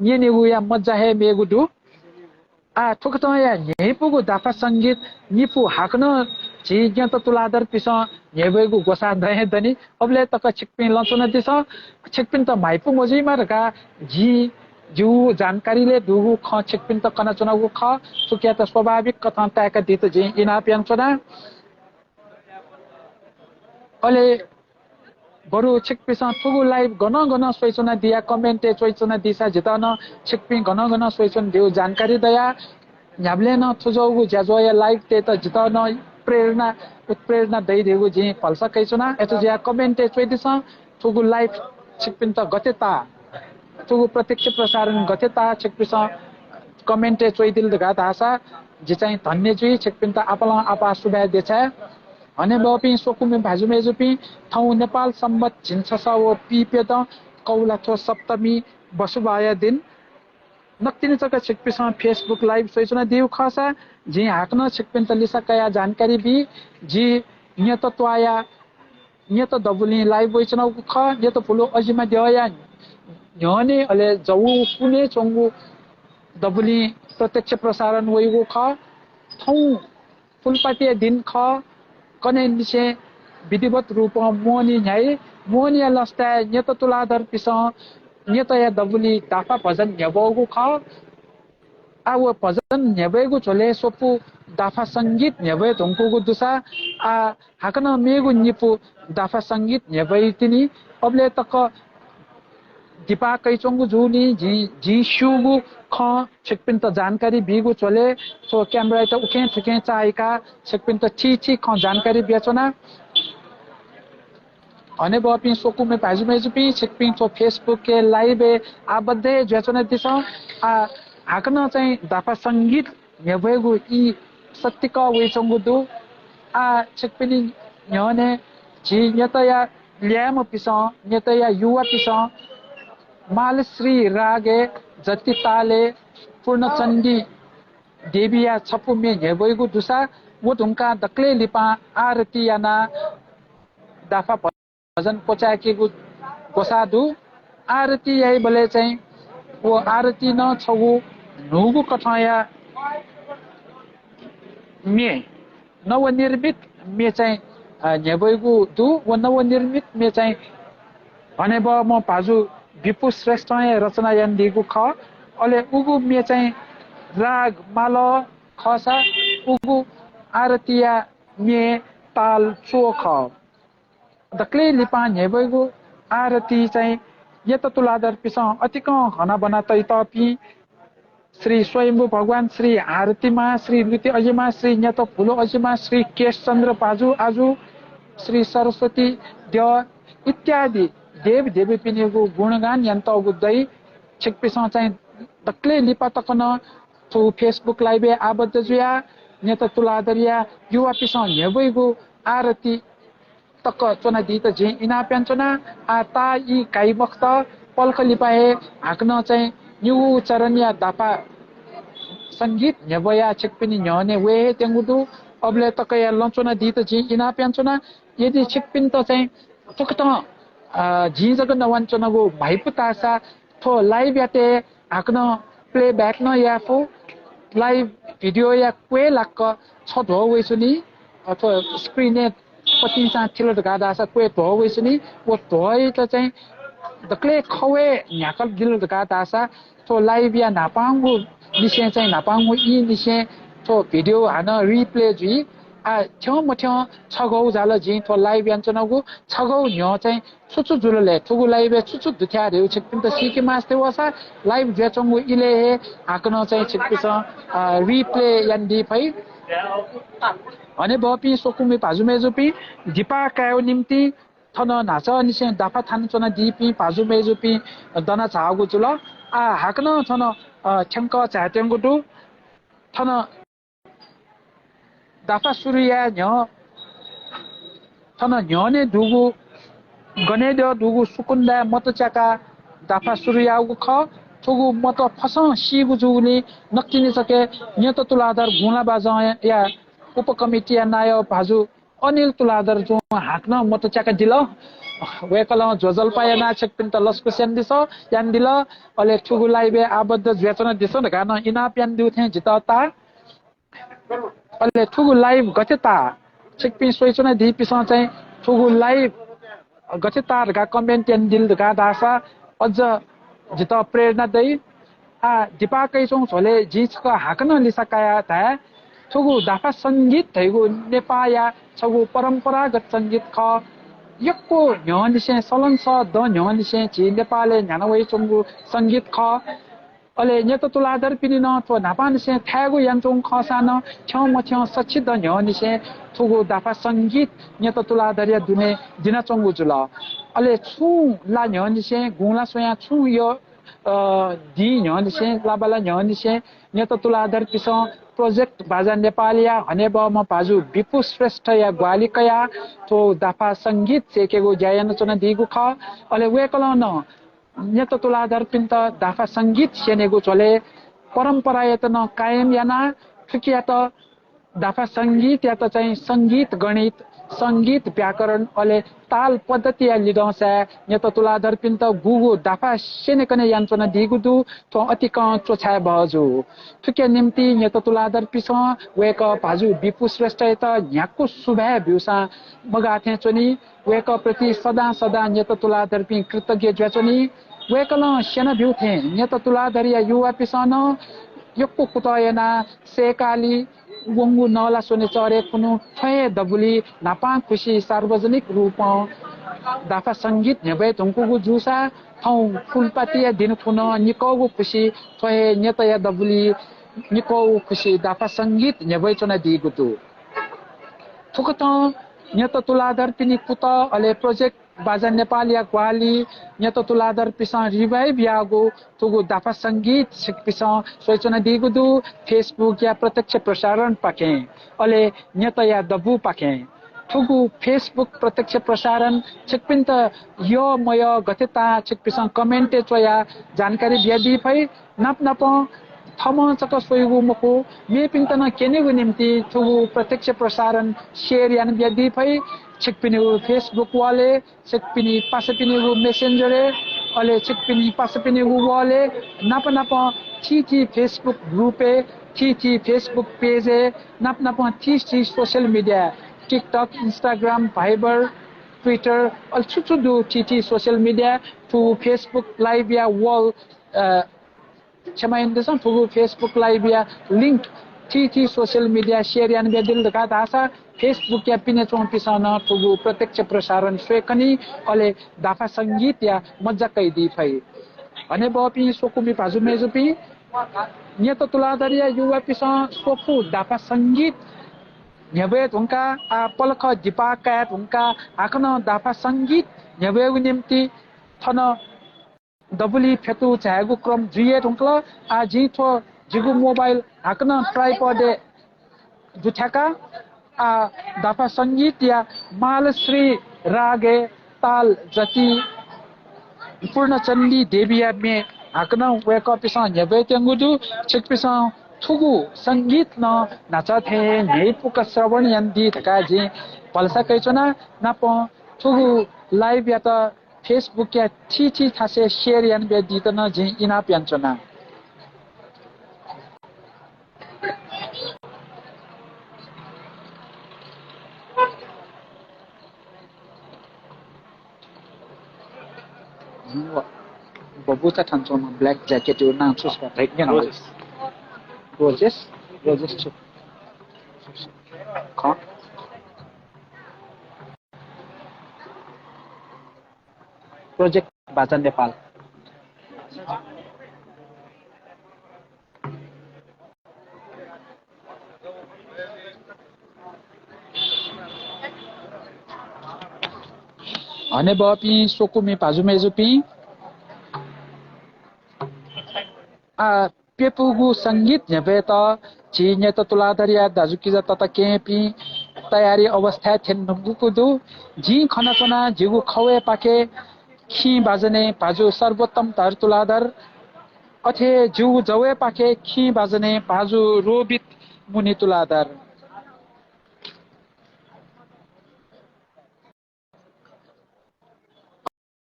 न्यनेगुया मज्जा हे मेगु दु। आ, थुकथंया न्ह्यइपुगु दाफा संगीत निपु हाकनं झी न्यत तुलाधरपिसं न्ह्यब्वयेगु ग्वसाः दँ हे दनि। अबलय् तक छिकपिं लँ च्वनादिसँ। छिकपिन्त म्हाइपु मजुइमा धकाः जिं जिगु जानकारीलय् दुगु खँ छिकपिन्त कनाच्वनागु खः। थुकियात स्वाभाविक कथं ताय्‌कादीत जिं इनाप यानाच्वना। अले बरु छिकपिसं थुगु live गनं गनं स्वयाच्वनादिया, comment-य् च्वयाच्वनादीसा जितः नं छिकपिं गनं गनं स्वयाच्वनादीगु जानकारी दया। न्ह्याबलें नं थुज्वःगु ज्याझ्वःया live तयेत जितः नं प्रेरणा, उत्प्रेरणा दइ धइगु जिं भलसा कयाच्वना। अथे जुयाः comment-य् च्वयादिसँ, थुगु live छिकपिन्त गथे ताः, थुगु प्रत्यक्ष प्रसारण गथे ताः छिकपिसं comment-य् च्वयादिल धकाः धाःसा जि चाहिँ धन्य जुइ। छिकपिन्त आपालं आपाः सुभाय् देछाये। हनेबहःपिं स्वकुमि भाजु मय्‌जुपिं, थौं नेपाल संवत् झिंछसः व पीप्यदँ कौलाथ्व सप्तमी बसुबाया दिं। नकतिनि जक छिकपिसं Facebook live स्वयाच्वनादीगु खःसा जिं हाकनं छिकपिन्त लिसा कयाः जानकारी बी। जि न्यत त्वाःया न्यत दबुलिं live वयाच्वनागु खः। न्यत भुलु अजिमा द्यःया न्ह्यःने अले जवः कुने च्वंगु दबुलिं प्रत्यक्ष प्रसारण वइगु खः। थौं फुलपातिया दिं खः। कन्हय्‌निसें विधिवत रूपं मोहनी न्ह्याइ। मोहनीया लसताय् न्यत तुलाधरपिसं न्यतया दबुलिइ दाफा भजन न्ह्यब्वःगु खः। आ व भजन न्ह्यब्वयेगु झ्वलय् स्वपु दाफा संगीत न्ह्यब्वये धुंकूगु दुसा आ हाकनं मेगु निपु दाफा संगीत न्ह्यब्वइ तिनि। अबलय् तक दिपा कइच्वंगु जूनि। जिं, जिं स्यूगु खँ छिकपिन्त जानकारी बीगु झ्वलय् थ्व क्यामेरायात उखें थुखें चाःहिकाः छिकपिन्त थीथी खँ जानकारी बियाच्वना। हनेबहःपिं स्वकुमि भाजु मय्जुपिं, छिकपिं थ्व Facebook-य् live-य् आबद्ध हे जुयाच्वनादिसँ। आ, हाकनं चाहिँ दाफा संगीत न्ह्यब्वयेगु ई सत्तिकः वइच्वंगु दु। आ, छिकपिनि न्ह्यःने झी न्यतया ल्याय्म्हपिसं, न्यतया युवापिसं मालश्री रागय् जति तालय् पूर्णचण्डी देवीया छपु म्ये न्ह्यब्वइगु दुसा व धुंकाः दकलय् लिपां आरती यानाः दाफा भजन क्वचाय्केगु ग्वसाः दु। आरती याइबलय् चाहिँ व आरती नं छगू न्हूगु कथंया म्ये, नवनिर्मित म्ये चाहिँ, अ, न्ह्यब्वइगु दु। व नवनिर्मित म्ये चाहिँ हनेबहःम्ह भाजु बिपु श्रेष्ठं हे रचना यानादीगु खः। अले उगु म्ये चाहिँ राग मालः खःसा उगु आरतीया म्ये ताल च्वः खः। दकलय् लिपां न्ह्यब्वइगु आरती चाहिँ न्यत तुलाधरपिसं अतिकं हनाबना तइतःपिं श्री स्वयम्भू भगवान, श्री हारतीमां, श्री लुति अजिमां, श्री न्यत भुलु अजिमां, श्री केशचन्द्र भाजु आजु, श्री सरस्वती द्यः इत्यादि देवदेवीपिनिगु गुणगान यानातःगु दइ। छिकपिसं चाहिँ दकलय् लिपा तक नं थ्व Facebook live-य् आबद्ध जुयाः न्यत तुलाधरया युवापिसं न्ह्यब्वइगु आरती तक च्वनादीत जिं इनाप यानाच्वना। आ, ताः ई काइ मखुत, पलख लिपा हे हाकनं चाहिँ निगू चरणया दाफा संगीत न्ह्यब्वयाः छिकपिनि न्ह्यःने वये हे त्यंगु दु। अबलय् तकया लँ च्वनादीत जिं इनाप यानाच्वना। यदि छिकपिन्त चाहिँ थुकथं, अ, जिं जक नवानाच्वनागु म्हाइपुतासा थ्व live-यात हाकनं playback नं याये फु। Live video-या क्वय् लाक्क छध्वः वइच्वनी। अ, थ्व screen-य् पतिंसां थिल धकाः धाःसा क्वय् ध्वः वइच्वनी। व ध्वःयात चाहिँ दकलय् खवय् न्ह्याकादिल धकाः धाःसा थ्व live-या न्हापांगु निसें चाहिँ न्हापांगु ई निसें थ्व video हानं replay जुइ। आ, थ्यंमथ्यं छगौ झाल जिं थ्व live यानाच्वनागु। छगौ न्ह्यः चाहिँ छु छु जुल ले, थुगु live-य् छु छु दुथ्याः धयागु छिकपिन्त सीके मास्ति वःसा live जुयाच्वंगु इलय् हे हाकनं चाहिँ छिकपिन्सं, अ, replay यानादी फइ। हनेबहःपिं स्वकुमि भाजु मय्जुपिं, दिपा कायेगु निंतिं थन न्हाचःनिसें दाफा थानाच्वनादीपिं भाजु मय्जुपिं दना झाःगु जुल। आ, हाकनं थन, अ, थ्यंकः झायेत्यंगु दु। थन दाफा सुरु याये न्ह्यः थन न्ह्यःने दुगु गनेद्यः दुगु सुकुन्दाय् मत च्याकाः दाफा सुरु याःगु खः। थुगु मत फसं सीगु जूगुलिं नकतिनि छखे न्यत तुलाधर गुँला बाजंया उपकमिटीया नायः भाजु अनिल तुलाधर जुं हाकनं मत च्याकादिल। वय्कलं ज्वजलपा यानाः छिकपिन्त लसकुस यानादिसँ, यानादिल। अले थुगु live-य् आबद्ध जुयाच्वनादिसँ धकाः नं इनाप यानादीगु थें जितः ताः। अले थुगु live गथे ताः, छिकपिं स्वयाच्वनादीपिंसं चाहिँ थुगु live गथे ताः धकाः comment यानादिल धकाः धाःसा अझ जितः प्रेरणा दइ। आ, दिपा कइच्वंगु झ्वलय् जिं छकः हाकनं लिसा कायाः धाये, थुगु दाफा संगीत धइगु नेपाःया छगू परम्परागत संगीत खः। यक्व न्ह्यःनिसें, सलंसः दँ न्ह्यःनिसें झी नेपालय् न्ह्याना वयाच्वंगु संगीत खः। अले न्यत तुलाधरपिनि नं थ्व न्हापांनिसें थायेगु यानाच्वंगु खःसां नं थ्यंमथ्यं सछि दँ न्ह्यःनिसें थुगु दाफा संगीत न्यत तुलाधरया दुने दिनाच्वंगु जुल। अले छुं ला न्ह्यःनिसें, गुँला स्वयां छुं यः, अ, दिं न्ह्यःनिसें, लाबाला न्ह्यःनिसें न्यत तुलाधरपिसं प्रोजेक्ट बाजा नेपालया हनेबहःम्ह भाजु बिपु श्रेष्ठया ग्वाहालि कयाः थ्व दाफा संगीत सय्केगु ज्या यानाच्वनादीगु खः। अले वय्कलं नं न्यत तुलाधरपिन्त दाफा संगीत स्यनेगु झ्वलय् परम्परायात नं कायम यानाः थुकियात दाफा संगीतयात चाहिँ संगीत गणित, संगीत व्याकरण, अले ताल पद्धतिया लिधंसाय् न्यत तुलाधरपिन्त गुगु दाफा स्यनेकने यानाच्वनादीगु दु, थ्व अतिकं च्वछाये बहःजू। थुकिया निंतिं न्यत तुलाधरपिसं वय्कः भाजु बिपु श्रेष्ठयात न्ह्याक्व सुभाय् ब्यूसां मगाः थें च्वनी। वय्कःप्रति सदां सदां न्यत तुलाधरपिं कृतज्ञ जुयाच्वनी। वय्कलं स्यनाब्यू थें न्यत तुलाधरया युवापिसं नं यक्व कुतः यानाः सय्काली वंगु नःलास्वने चःह्रे खुन्हु थ्व हे दबुलिइ न्हापांखुसि सार्वजनिक रूपं दाफा संगीत न्ह्यब्वये धुंकूगु जूसा थौं फुलपातिया दिं खुन्हु निकःगु खुसि थ्व हे न्यतया दबुलिइ निकःगु खुसि दाफा संगीत न्ह्यब्वये च्वनादीगु दु। थुकथं न्यत तुलाधरपिनि कुतः अले प्रोजेक्ट बाजा नेपालया ग्वाहालि न्यत तुलाधरपिसं revive याःगु थुगु दाफा संगीत छिकपिसं स्वयाच्वनादीगु दु Facebook या प्रत्यक्ष प्रसारणपाखें अले न्यतया दबूपाखें। थुगु Facebook प्रत्यक्ष प्रसारण छिकपिन्त यः मयः गथे ताः छिकपिसं comment य् च्वयाः जानकारी बियादी फइ। नाप नापं थःम्हं जक स्वइगु मखु, मेपिन्त नं क्यनेगु निम्तिं थुगु प्रत्यक्ष प्रसारण share याना बियादी फइ। छिकपिनिगु Facebook wall य्, छिकपिनि पासापिनिगु Messenger य्, अले छिकपिनि पासापिनिगु wall य्, नाप नापं थीथी Facebook group य्, थीथी Facebook page य्, नाप नापं थीथी social media, TikTok, Instagram, Viber, Twitter, अले छु छु दु थीथी social media, थुगु Facebook live या wall, अ, क्षमा यानादिसँ, थुगु Facebook live या link थीथी social media share याना बियादिल धकाः धाःसा Facebook या पिने च्वंपिसं नं थुगु प्रत्यक्ष प्रसारण स्वयेखनी, अले दाफा संगीतया मज्जा कयादी फइ। हनेबहःपिं स्वकुमि भाजु मय्जुपिं, न्यत तुलाधरया युवापिसं स्वपु दाफा संगीत न्ह्यब्वये धुंकाः आः पलख दिपाः काये धुंकाः हाकनं दाफा संगीत न्ह्यब्वयेगु निम्तिं थन दबुलिइ फ्यतुं झायेगु क्रम जुइ हे धुंकल। आः जिं थ्व जिगु mobile हाकनं tripod य् दुथ्याकाः आः दाफा संगीतया मालश्री रागय् ताल जति पूर्णचण्डी देवीया म्ये हाकनं वय्कःपिसं न्ह्यब्वयेत्यंगु दु। छिकपिसं थुगु संगीत नं न्हाचः थें हे न्ह्यइपुक श्रवण यानादी धकाः जिं भलसा कयाच्वना। नापं थुगु live यात Facebook या थीथी थासय् share याना बियादीत नं जिं इनाप यानाच्वना। बबुचा थन च्वंम्ह black jacket यो नां छु स्पा धैक न्यन। रोजेस। रोजेस, रोजेस छु। खँ। प्रोजेक्ट बाजा नेपाल। हनेबहःपिं स्वकुमि भाजु मय्जुपिं, आ, प्यपुगु संगीत न्ह्यब्वयेत झी न्यत तुलाधरया दाजुकिजा तताकेहेँपिं तयारी अवस्थाय् थ्यनेधुंकूगु दु। जिं खनाच्वना, जिगु खवय्पाखे खिं बाजनय् भाजु सर्वोत्तम धर तुलाधर, अथे जिगु जवय्पाखे खिं बाजनय् भाजु रोबित मुनि तुलाधर।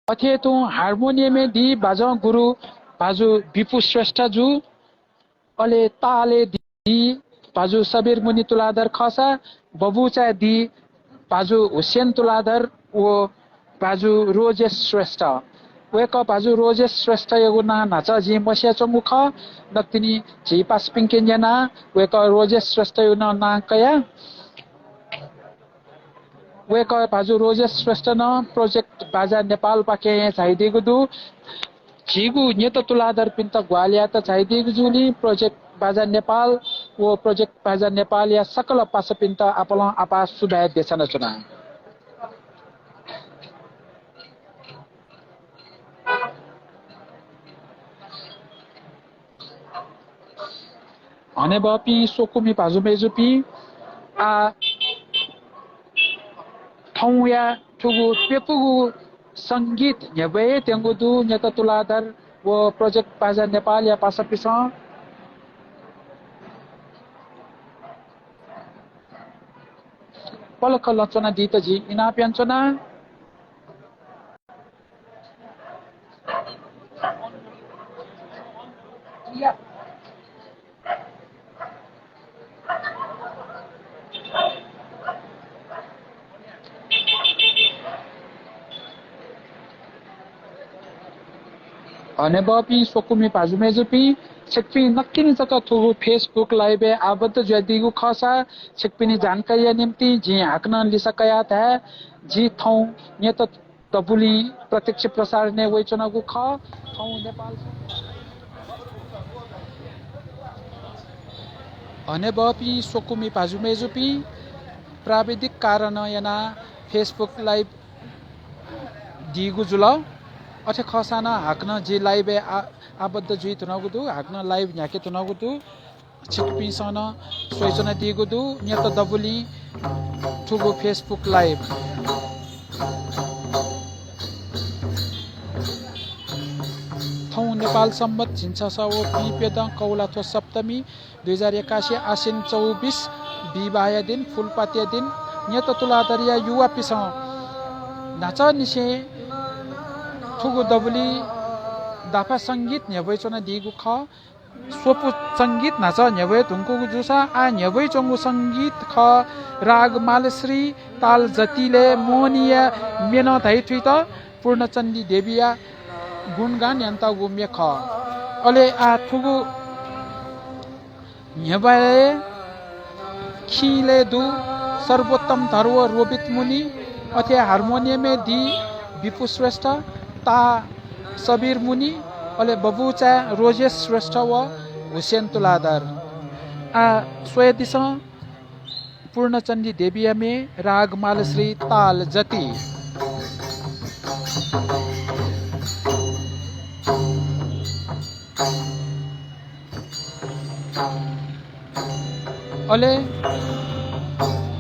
अथे तुं हार्मोनियमय् दी बाजं गुरु भाजु बिपु श्रेष्ठ जु, अले तालय् दी भाजु सबिर मुनि तुलाधर खःसा बबुचाय् दी भाजु हुसेन तुलाधर व भाजु रोजेश श्रेष्ठ। वय्कः भाजु रोजेश श्रेष्ठयागु नां न्हाचः जिं मस्याच्वंगु खः। नकतिनि झी पासापिंके न्यनाः वय्कः रोजेश श्रेष्ठयागु नं नां कया। वय्कः भाजु रोजेश श्रेष्ठ नं प्रोजेक्ट बाजा नेपालपाखें झाइदीगु दु। झीगु न्यत तुलाधरपिन्त ग्वाहालि यायेत झाइदीगु जूलिं प्रोजेक्ट बाजा नेपाल व प्रोजेक्ट बाजा नेपालया सकल पासापिन्त आपालं आपाः सुभाय् देछानाच्वना। हनेबहःपिं स्वकुमि भाजु मय्जुपिं, आ, थौंया थुगु प्यपुगु संगीत न्ह्यब्वयेत्यंगु दु। न्यत तुलाधर व प्रोजेक्ट बाजा नेपालया पासापिसं पलख लँ च्वनादीत जिं इनाप यानाच्वना। हनेबहःपिं स्वकुमि भाजु मय्जुपिं, छिकपिं नकतिनि जक थुगु Facebook live-य् आबद्ध जुयादीगु खःसा, छिकपिनि जानकारीया निंतिं जिं हाकनं लिसा कयाः धाये, जि थौं न्यत दबुलिं प्रत्यक्ष प्रसारणय् वइच्वनागु खः। थौं नेपाल हनेबहःपिं स्वकुमि भाजु मय्जुपिं, प्राविधिक कारणं यानाः Facebook live दीगु जुल। अथे खःसां नं हाकनं जि live-य् आ-, आबद्ध जुइ धुनागु दु, हाकनं live न्ह्याके धुनागु दु। छिकपिन्सं नं स्वइच्वनादीगु दु, न्यत दबुलिं थुगु Facebook live। थौं नेपाल सम्बत झिंछसः व पीप्यदँ कौलाथ्व सप्तमी, दुई हजार एकासी आश्विन चौबिस, बिहिबाःया दिन, फूलपातिया दिन, न्यत तुलाधरया युवापिसं न्हाचःनिसें थुगु दबुलिइ दाफा संगीत न्ह्यब्वयाच्वनादीगु खः। स्वपु संगीत न्हाचः न्ह्यब्वये धुंकूगु जूसां आः न्ह्यब्वयाच्वंगु संगीत खः राग मालश्री, ताल जतिलय् मोहनीया म्ये नं धाइ थुइत पूर्णचण्डी देवीया गुणगान यानातःगु म्ये खः। अले आः थुगु न्ह्यब्वय् खिइँलय् दु सर्वोत्तम धर्व रोबित मुनि, अथे हार्मोनियमय् दी बिपु श्रेष्ठ, ताः सबिर मुनि, अले बबुचाय् रोजेश श्रेष्ठ व हुसेन तुलाधर। आः स्वयादिसँ पूर्णचण्डी देवीया म्ये राग मालश्री ताल जति। अले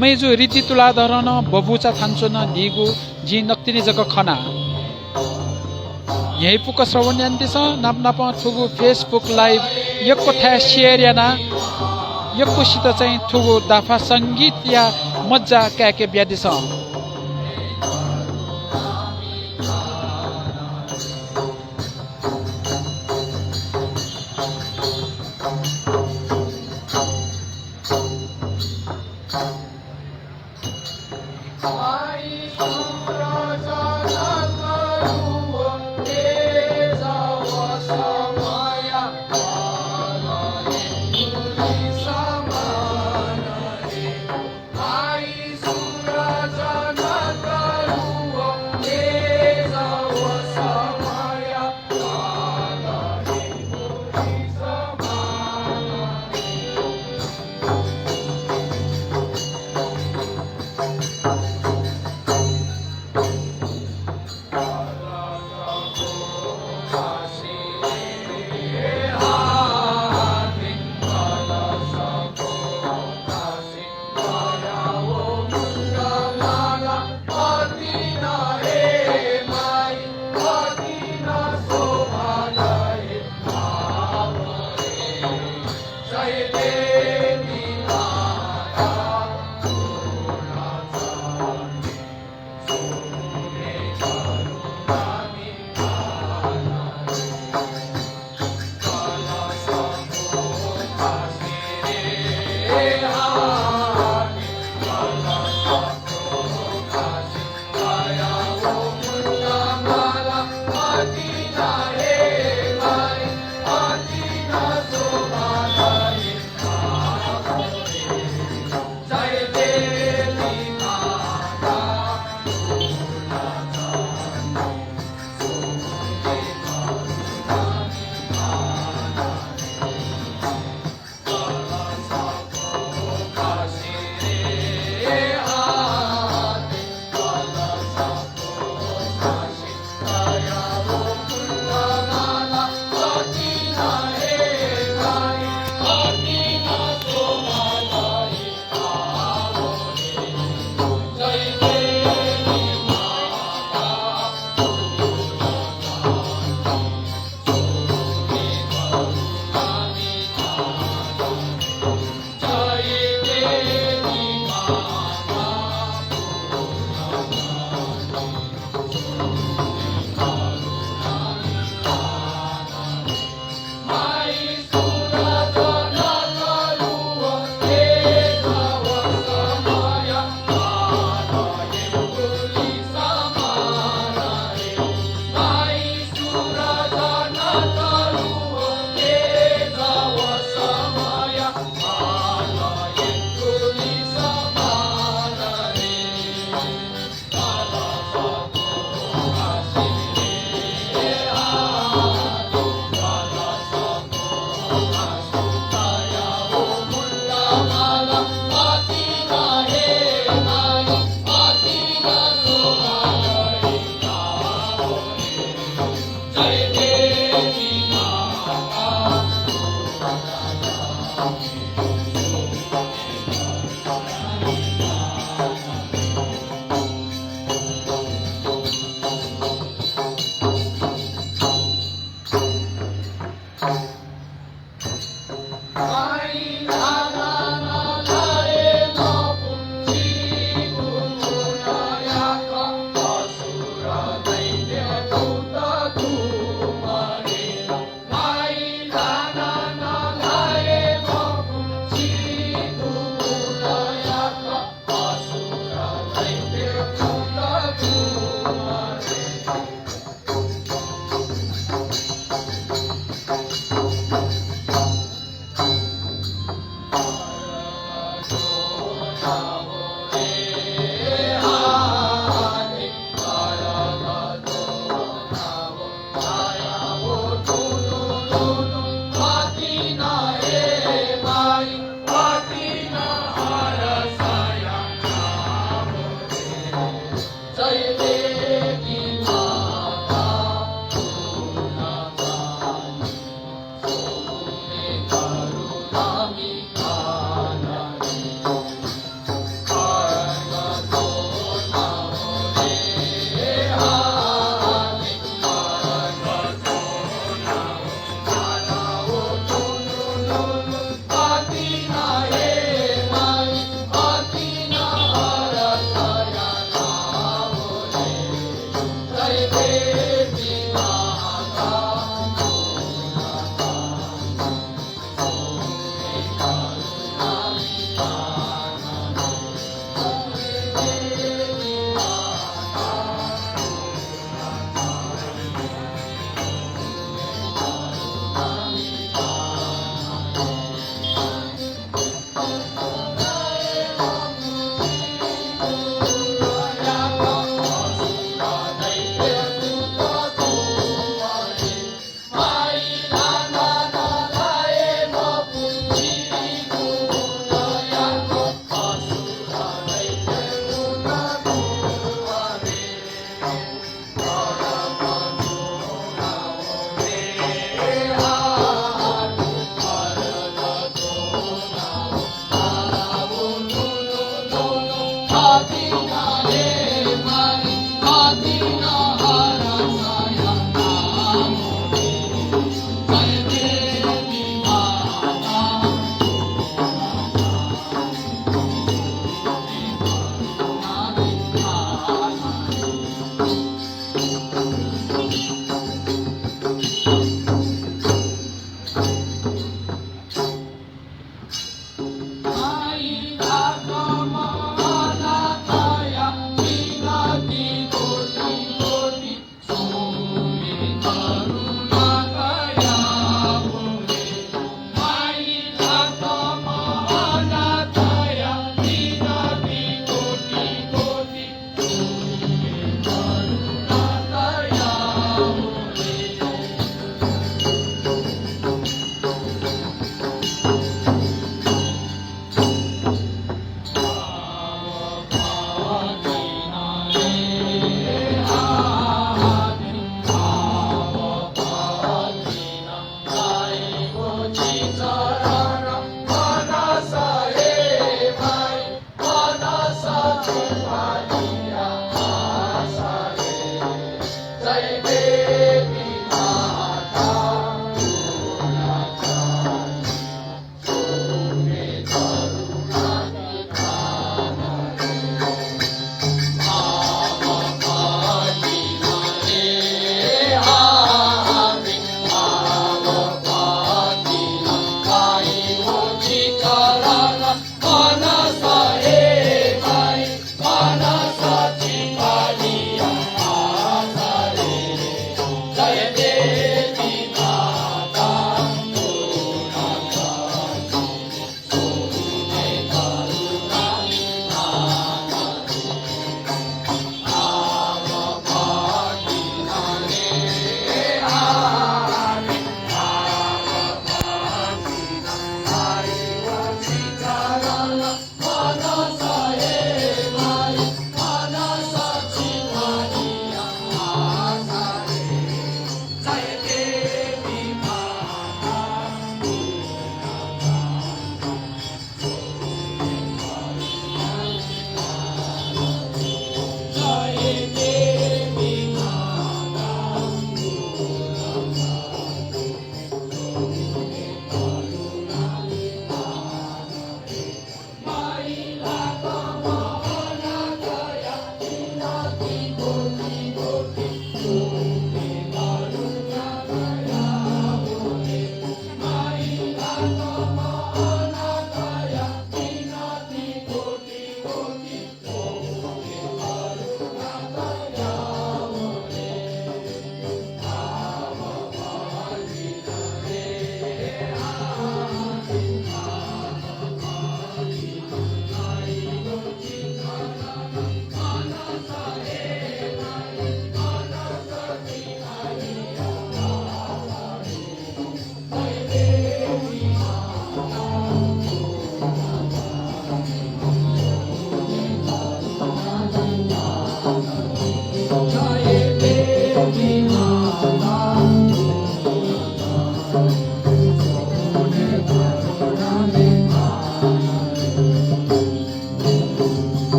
मय्जु रिद्धि तुलाधरं नं बबुचा थानाच्वनादीगु जिं नकतिनि जक खना। न्ह्यइपुक श्रवण यानादिसँ, नापनापं थुगु Facebook live यक्व थाय् share यानाः यक्वसित चाहिँ थुगु दाफा संगीतया मज्जा काय्के बियादिसँ।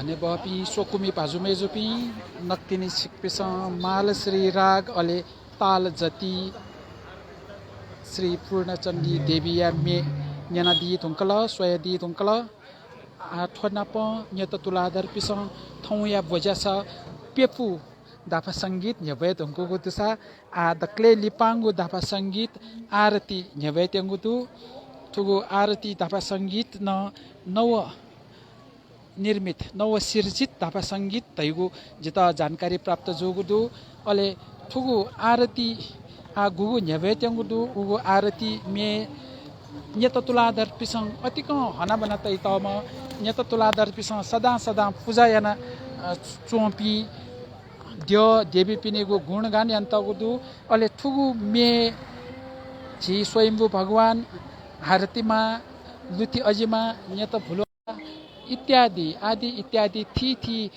हनेबहःपिं स्वकुमि भाजु मय्‌जुपिं, नकतिनि छिकपिसं मालश्री राग अले ताल जति श्री पूर्णचण्डी देवीया म्ये न्यनादी धुंकल, स्वयादी धुंकल। आः थ्व नाप न्यत तुलाधरपिसं थौंया ब्वज्यासा प्यपु दाफा संगीत न्ह्यब्वये धुंकूगु दुसा आः दकलय् लिपांगु दाफा संगीत आरती न्ह्यब्वयेत्यंगु दु। थुगु आरती दाफा संगीत नं नव निर्मित, नव सिर्जित दाफा संगीत धइगु जितः जानकारी प्राप्त जूगु दु। अले थुगु आरती आः गुगु न्ह्यब्वयेत्यंगु दु, उगु आरती म्ये न्यत तुलाधरपिसं अतिकं हनाबना तइतःम्ह, न्यत तुलाधरपिसं सदां सदां पुजा याना, अ, च्वंपिं द्यः देवीपिनिगु गुणगान यानातःगु दु। अले थुगु म्ये झी स्वयम्भू भगवान, हारती मां, लुति अजिमा, न्यत भुलो इत्यादि, आदि इत्यादि थीथी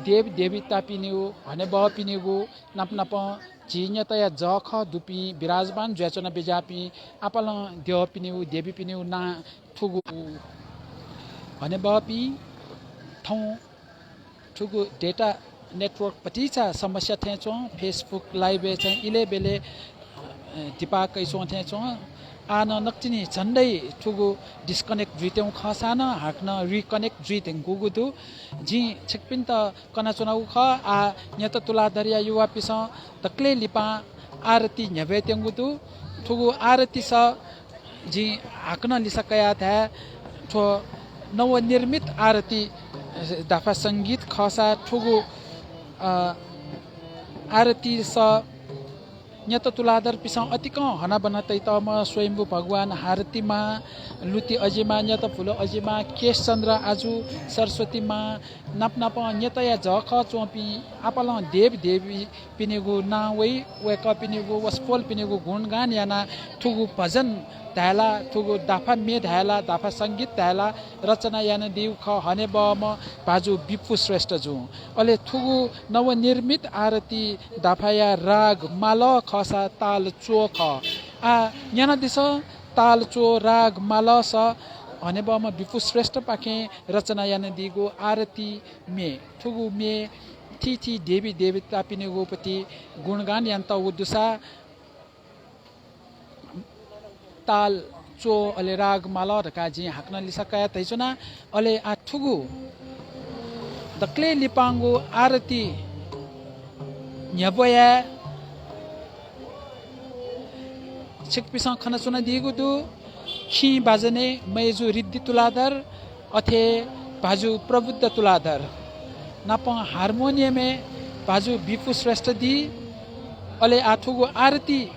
देव देवतापिनिगु, हनेबहःपिनिगु नाप नापं झी न्यतया जःखः दुपिं विराजमान जुयाच्वना बिज्याःपिं आपालं द्यःपिनिगु, देवीपिनिगु नां थुगु। हनेबहःपिं, थौं थुगु data network भतिचा समस्या थें च्वं। Facebook live-य् चाहिँ इलय् ब्यलय्, अ, दिपाः कइच्वं थें च्वं। आः नं नकतिनि झन्डै थुगु disconnect जुइत्यंगु खःसां नं हाकनं reconnect जुइ धुंकूगु दु। जिं छिकपिन्त कनाच्वनागु खः। आः न्यत तुलाधरया युवापिसं दकलय् लिपां आरती न्ह्यब्वयेत्यंगु दु। थुगु आरतीस जिं हाकनं लिसा कयाः धाये, थ्व नवनिर्मित आरती, अ, दाफा संगीत खःसा थुगु, अ, आरतीस न्यत तुलाधरपिसं अतिकं हनाबना तइतःम्ह स्वयम्भू भगवान, हारती मां, लुति अजिमा, न्यत भुलो अजिमा, केशचन्द्र आजु, सरस्वती मां, नाप नापं न्यतया जःखः च्वंपिं आपालं देव देवी पिनिगु नां वइ, वय्‌कःपिनिगु वसपोलपिनिगु गुणगान यानाः थुगु भजन धायेला, थुगु दाफा म्ये धायेला, दाफा संगीत धायेला रचना यानादीगु खः हनेबहःम्ह भाजु बिपु श्रेष्ठजुं। अले थुगु नवनिर्मित आरती दाफाया राग मालः खःसा ताल च्वः खः। आः न्यनादिसँ, ताल च्वः राग मालःस हनेबहःम्ह बिपु श्रेष्ठपाखें रचना यानादीगु आरती म्ये। थुगु म्ये थीथी देवी देवतापिनिगु पति गुणगान यानातःगु दुसा ताल च्वः अले राग मालः धकाः जिं हाकनं लिसा कयाः धयाच्वना। अले आः थुगु दकलय् लिपांगु आरती न्ह्यब्वये छिकपिसं खनाच्वनादीगु दु। खिं बाजनय् मय्‌जु रिद्धि तुलाधर, अथे भाजु प्रबुद्ध तुलाधर, नापं हार्मोनियमय् भाजु बिपु श्रेष्ठ दी। अले आः थुगु आरती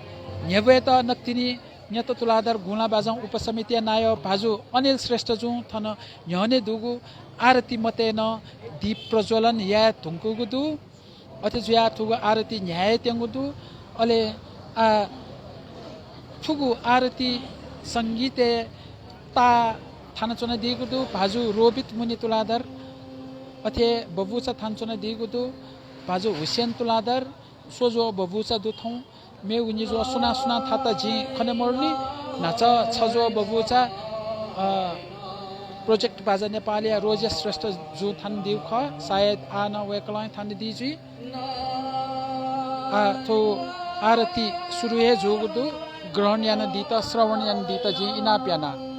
न्ह्यब्वयेत नकतिनि न्यत तुलाधर गुँला बाजं उपसमितिया नायः भाजु अनिल श्रेष्ठजुं थन न्ह्यःने दुगु आरती मतय् नं दीप प्रज्वलन याये धुंकूगु दु। अथे जुयाः थुगु आरती न्ह्यायेत्यंगु दु। अले आः थुगु आरती संगीतय् ताः थानाच्वनादीगु दु भाजु रोबित मुनि तुलाधर, अथे बबुचा थानाच्वनादीगु दु भाजु हुसेन तुलाधर, स्वज्वः बबुचा दु थौं। मेगु निज्वः सुनां सुनां थात जिं खने मरुनि। न्हाचः छज्वः बबुचा, अ, प्रोजेक्ट बाजा नेपालया रोजेश श्रेष्ठजुं थानादीगु खः। सायद आः नं वय्‌कलं हे थानादी जुइ। आः थ्व आरती सुरु हे जूगु दु। ग्रहण यानादीत, श्रवण यानादीत जिं इनाप याना।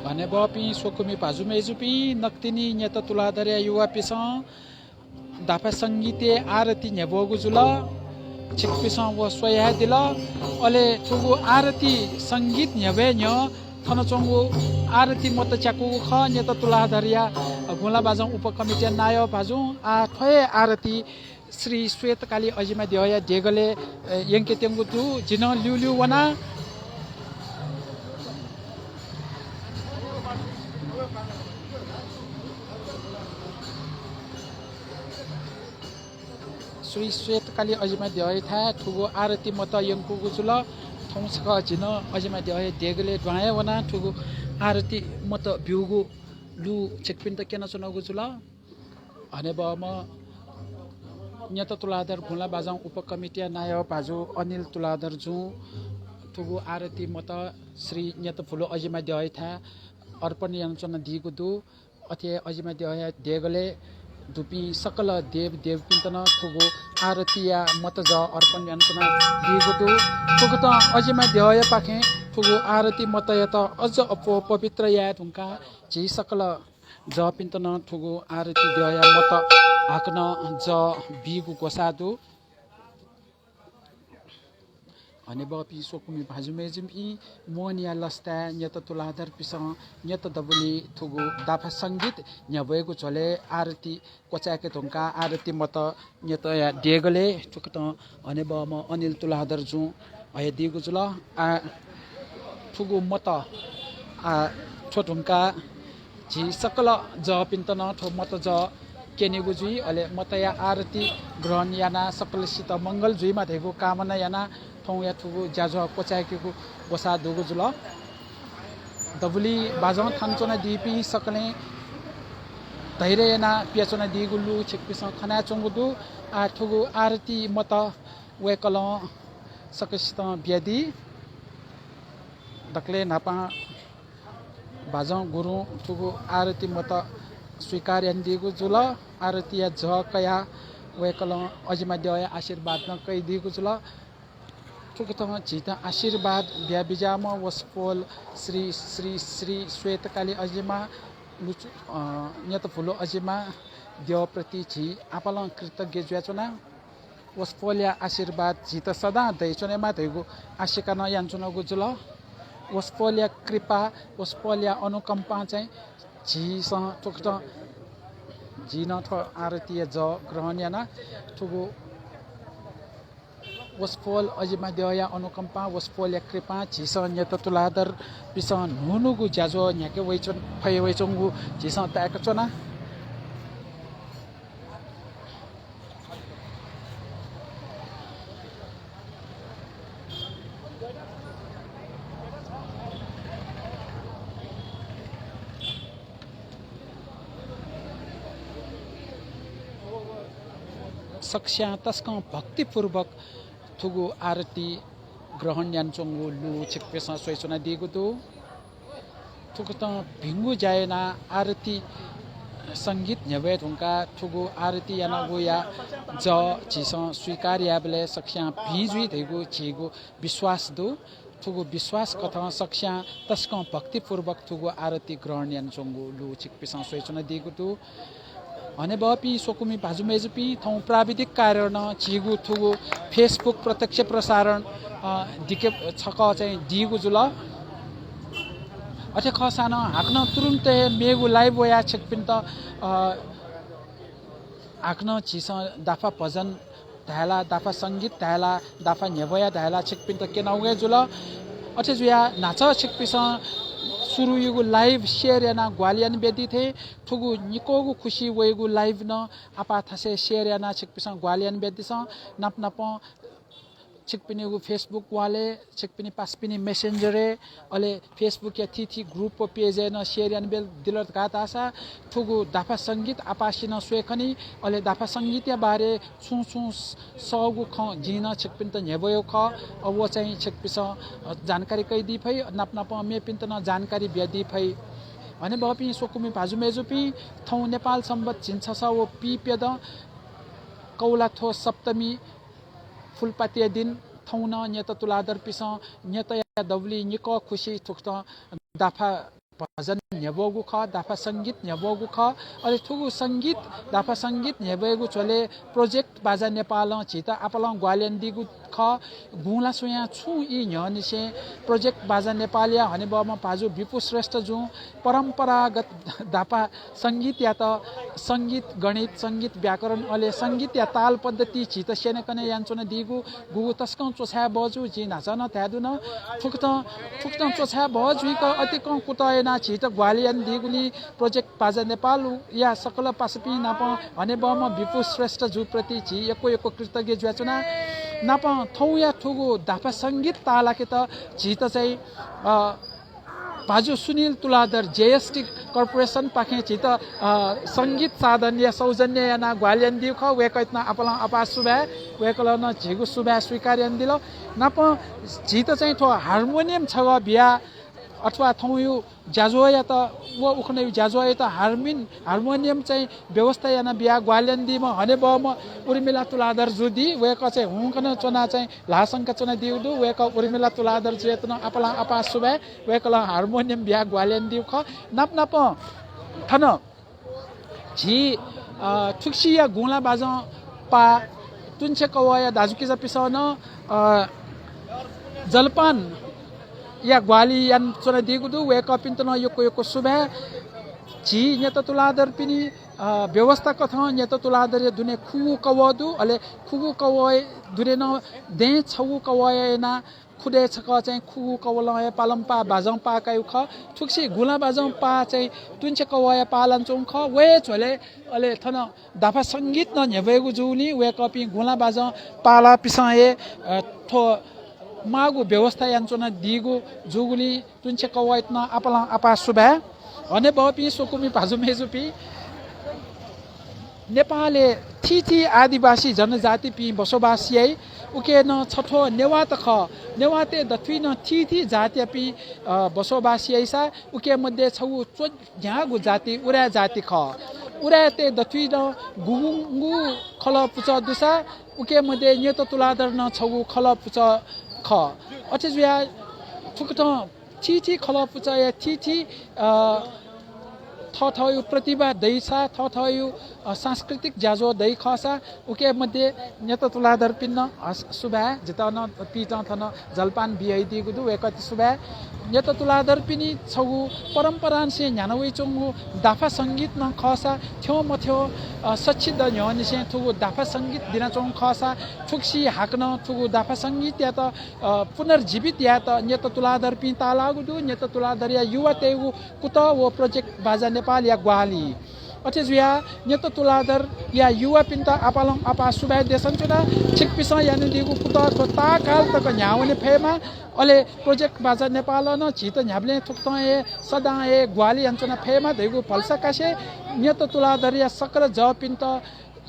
हनेबहःपिं स्वकुमि भाजु मय्‌जुपिं, नकतिनि न्यत तुलाधरया युवापिन्सं दाफा संगीतय् आरती न्ह्यब्वःगु जुल। छिकपिन्सं व स्वयादिल। अले थुगु आरती संगीत न्ह्यब्वये न्ह्यः थन च्वंगु आरती मत च्याकूगु खः। न्यत तुलाधरया गुँला बाजं उपकमिटीया नायः भाजुं आः थ्व हे आरती श्री श्वेतकाली अजिमा द्यःया देगलय्, अ, यंकेत्यंगु दु। जि नं ल्यूल्यू वना। श्री श्वेतकाली अजिमा द्यःयाथाय् थुगु आरती मत यंकूगु जुल। थौं छकः जि नं अजिमा द्यःया देगलय् दुहां हे वनाः थुगु आरती मत ब्यूगु लु छिकपिन्त क्यनाच्वनागु जुल। हनेबहःम्ह न्यत तुलाधर गुँला बाजं उपकमिटीया नायः भाजु अनिल तुलाधर जुं थुगु आरती मत श्री न्यत भुलु अजिमा द्यःयाथाय् अर्पण यानाच्वनादीगु दु। अथे हे अजिमा द्यःया देगलय् दुपिं सकल देव देवपिन्त नं थुगु आरतीया मत जः अर्पण यानाच्वनादीगु दु। थुकथं अजिमा द्यःयापाखें थुगु आरती मतयात अझ अप्वः पवित्र याये धुंकाः झी सकल जःपिन्त नं थुगु आरती द्यःया मत हाकनं जः बीगु ग्वसाः दु। हनेबहःपिं स्वकुमि भाजु मय्जुपिं, मोहनिया लसताय् न्यत तुलाधरपिसं न्यत दबुलिइ थुगु दाफा संगीत न्ह्यब्वयेगु झ्वलय् आरती क्वचाय्के धुंकाः आरती मत न्यतया देगलय् थुकथं हनेबहःम्ह अनिल तुलाधर जुं हयादीगु जुल। आः थुगु मत आः थ्व धुंकाः झी सकल जःपिन्त नं थ्व मत जः क्यनेगु जुइ। अले मतया आरती ग्रहण यानाः सकलसित मंगल जुइमा धइगु कामना यानाः थौंया थुगु ज्याझ्वः क्वचाय्केगु ग्वसाः दुगु जुल। दबुलिइ बाजं थानाच्वनादीपिं सकलें धैर्य यानाः पियाच्वनादीगु लु छिकपिन्सं खनाच्वंगु दु। आः थुगु आरती मत वय्कलं सकलसितं बियादी। दकलय् न्हापां बाजं गुरुं थुगु आरती मत स्वीकार यानादीगु जुल। आरतीया जः कयाः वय्कलं अजिमा द्यःया आशीर्वाद नं कयादीगु जुल। थुकथं झीत आशीर्वाद बियाबिज्याःम्ह वसपोल श्री श्री श्री श्वेतकाली अजिमा लुचु, अ, न्यत भुलु अजिमा द्यःप्रति झी आपालं कृतज्ञ जुयाच्वना। वसपोलया आशीर्वाद झीत सदां दयाच्वनेमा धइगु आशिका नं यानाच्वनागु जुल। वसपोलया कृपा, वसपोलया अनुकम्पां चाहिँ झीसं थुकथं झी नं थ्व आरतीया जः ग्रहण याना थुगु वसपोल अजिमा द्यःया अनुकम्पां, वसपोलया कृपां झीसं न्यत तुलाधरपिसं न्हून्हूगु ज्याझ्वः न्ह्याके वइच्वन-, फये वइच्वंगु झीसं ताय्काच्वना। सकस्यां तसकं भक्तिपूर्वक थुगु आरती ग्रहण यानाच्वंगु लु छिकपिन्सं स्वयाच्वनादीगु दु। थुकथं भिंगु ज्या यानाः आरती संगीत न्ह्यब्वये धुंकाः थुगु आरती यानागुया जः झीसं स्वीकार यायेबलय् सकस्यां भिं जुइ धइगु झीगु विश्वास दु। थुगु विश्वास कथं सकस्यां तसकं भक्तिपूर्वक थुगु आरती ग्रहण यानाच्वंगु लु छिकपिन्सं स्वयाच्वनादीगु दु। हनेबहःपिं स्वकुमि भाजु मय्जुपिं, थौं प्राविधिक कार्यं झीगु थुगु Facebook प्रत्यक्ष प्रसारण, अ, दिके छकः चाहिँ दीगु जुल। अथे खःसां नं हाकनं तुरुन्त हे मेगु live वयाः छिकपिन्त, अ, हाकनं झीसं दाफा भजन धायेला, दाफा संगीत धायेला, दाफा न्ह्यब्वया धायेला छिकपिन्त क्यनावंगु हे जुल। अथे जुयाः न्हाचः छिकपिन्सं सुरुयागु live share यानाः ग्वाहालि यानाबियादी थें थुगु निक्वःगु खुसि वइगु live नं आपाः थासय् share यानाः छिकपिन्सं ग्वाहालि यानाबियादिसँ। नाप नापं छिकपिनिगु Facebook wall-य्, छिकपिनि पासापिनि Messenger-य्, अले Facebook-या थीथी group व page-य् नं share यानाबिल दिल धकाः धाःसा थुगु दाफा संगीत आपासिनं स्वये खनी। अले दाफा संगीतया बारे छुं छुं स-, सःगु खँ जिं नं छिकपिन्त न्ह्यब्वयागु खः। अ, व चाहिँ छिकपिन्सं, अ, जानकारी कयादी फइ, नाप नापं मेपिन्त नं जानकारी बियादी फइ। हनेबहःपिं स्वकुमि भाजु मय्जुपिं, थौं नेपाल संवत् झिंछसः व पीप्यदँ कौलाथ्व सप्तमी फुलपातिया दिं थौं नं न्यत तुलाधरपिसं न्यतया दबुलिइ निक्वः खुसि थुकथं दाफा भजन न्ह्यब्वःगु खः, दाफा संगीत न्ह्यब्वःगु खः। अले थुगु संगीत, दाफा संगीत न्ह्यब्वयेगु झ्वलय् प्रोजेक्ट बाजा नेपालं झीत आपालं ग्वाहालि यानादीगु खः। गुँला स्वयां छुं ई न्ह्यःनिसें प्रोजेक्ट बाजा नेपालया हनेबहःम्ह भाजु बिपु श्रेष्ठ जुं परम्परागत दाफा संगीतयात, संगीत, गणित, संगीत व्याकरण, अले संगीतया ताल पद्धति झीत स्यनेकने यानाच्वनादीगु गुगु तसकं च्वछाये बहःजू। जिं न्हाचः नं धाये धुन, थुकथं, थुकथं च्वछाये बहःजुइक अतिकं कुतः यानाः झीत ग्वाहालि यानादीगुलिं प्रोजेक्ट बाजा नेपालया सकल पासापिं नाप हनेबहःम्ह बिपु श्रेष्ठ जुप्रति झी यक्व यक्व कृतज्ञ जुयाच्वना। नाप थौंया थुगु दाफा संगीत ताःलाकेत झीत चाहिँ, अ, भाजु सुनिल तुलाधर जेएसटी कर्पोरेसनपाखें झीत, अ, संगीत साधनया सौजन्य यानाः ग्वाहालि यानादीगु खः। वय्कःयात नं आपालं आपाः सुभाय्। वय्कलं नं झीगु सुभाय् स्वीकार यानादिल। नाप झीत चाहिँ थ्व हार्मोनियम छगः बियाः अथवा थौंयु ज्याझ्वःयात व उखुन्हुयु ज्याझ्वःयात हार्मिन-, हार्मोनियम चाहिँ व्यवस्था यानाः बियाः ग्वाहालि यानादीम्ह हनेबहःम्ह उर्मिला तुलाधर जु दी। वय्कः चाहिँ हुंकन च्वनाः चाहिँ ल्हाः संकाः च्वनादीगु दु। वय्कः उर्मिला तुलाधर जुयात नं आपालं आपाः सुभाय्। वय्कलं हार्मोनियम बियाः ग्वाहालि यानादीगु खः। नाप नापं थन झी, अ, थुगुसिया गुँला बाजं पाः तुंछेँ कवःया दाजुकिजापिन्सं नं, अ, जलपानया ग्वाहालि यानाच्वनादीगु दु। वय्कःपिन्त नं यक्व यक्व सुभाय्। झी न्यत तुलाधरपिनि, अ, व्यवस्था कथं न्यत तुलाधरया दुने खुगू कवः दु। अले खुगू कवः दुने नं दँय् छगू कवःया यानाः खुदँय् छकः चाहिँ खुगू कवलं हे पालंपाः बाजं पाः काइगु खः। थुगुसी गुँला बाजं पाः चाहिँ तुंछेँ कवःया पाः लानाच्वंगु खः। व हे झ्वलय् अले थन दाफा संगीत नं न्ह्यब्वयेगु जूगुलिं वय्कःपिं गुँला बाजं पाःलाःपिन्सं हे, अ, थ्व माःगु व्यवस्था यानाच्वनादीगु जूगुलिं तुंछेँ कवःयात नं आपालं आपाः सुभाय्। हनेबहःपिं स्वकुमि भाजु मय्जुपिं, नेपालय् थीथी आदिवासी जनजातिपिं बसोबास याइ। उकी नं छथ्व नेवाःत खः। नेवाःतय् दथुइ नं थीथी जातियापिं, अ, बसोबास याइसा उकी मध्ये छगू च्वन्ह्याःगु जाति उराय् जाति खः। उराय्‌तय् दथुइ नं गुगुंगु खलः पुचः दुसा उकी मध्ये न्यत तुलाधर नं छगू खलः पुचः खः। अथे जुयाः थुकथं थीथी खलः पुचःया थीथी, अ, थःथःयु प्रतिभा दइसा, थःथःयु, अ, सांस्कृतिक ज्याझ्वः दइ खःसा, उकी मध्ये न्यत तुलाधरपिं नं, अ, सुभाय्, जितः नं पितं थन जलपान बियादीगु दु, वय्कःयात सुभाय्। न्यत तुलाधरपिनि छगू परम्परांनिसें न्ह्याना वइच्वंगु दाफा संगीत नं खःसा, थ्यंमथ्यं, अ, सच्छिद्ध न्ह्यःनिसें थुगु दाफा संगीत दिनाच्वंगु खःसा, थुगुसी हाकनं थुगु दाफा संगीतयात अ, पुनर्जीवित यायेत न्यत तुलाधरपिं ताःलाःगु दु। न्यत तुलाधरया युवातय्गु कुतः व प्रोजेक्ट बाजा नेपालया ग्वाहालि। अथे जुयाः न्यत तुलाधरया युवापिन्त आपालं आपाः सुभाय् देछानाच्वना। छिकपिन्सं यानादीगु कुतः थ्व ताःकाल तक न्ह्यावने फयेमा। अले प्रोजेक्ट बाजा नेपालं नं झीत न्ह्याबलें थुकथं हे सदां हे ग्वाहालि यानाच्वना फयेमा धइगु भलसा कासें न्यत तुलाधरया सकल जःपिन्त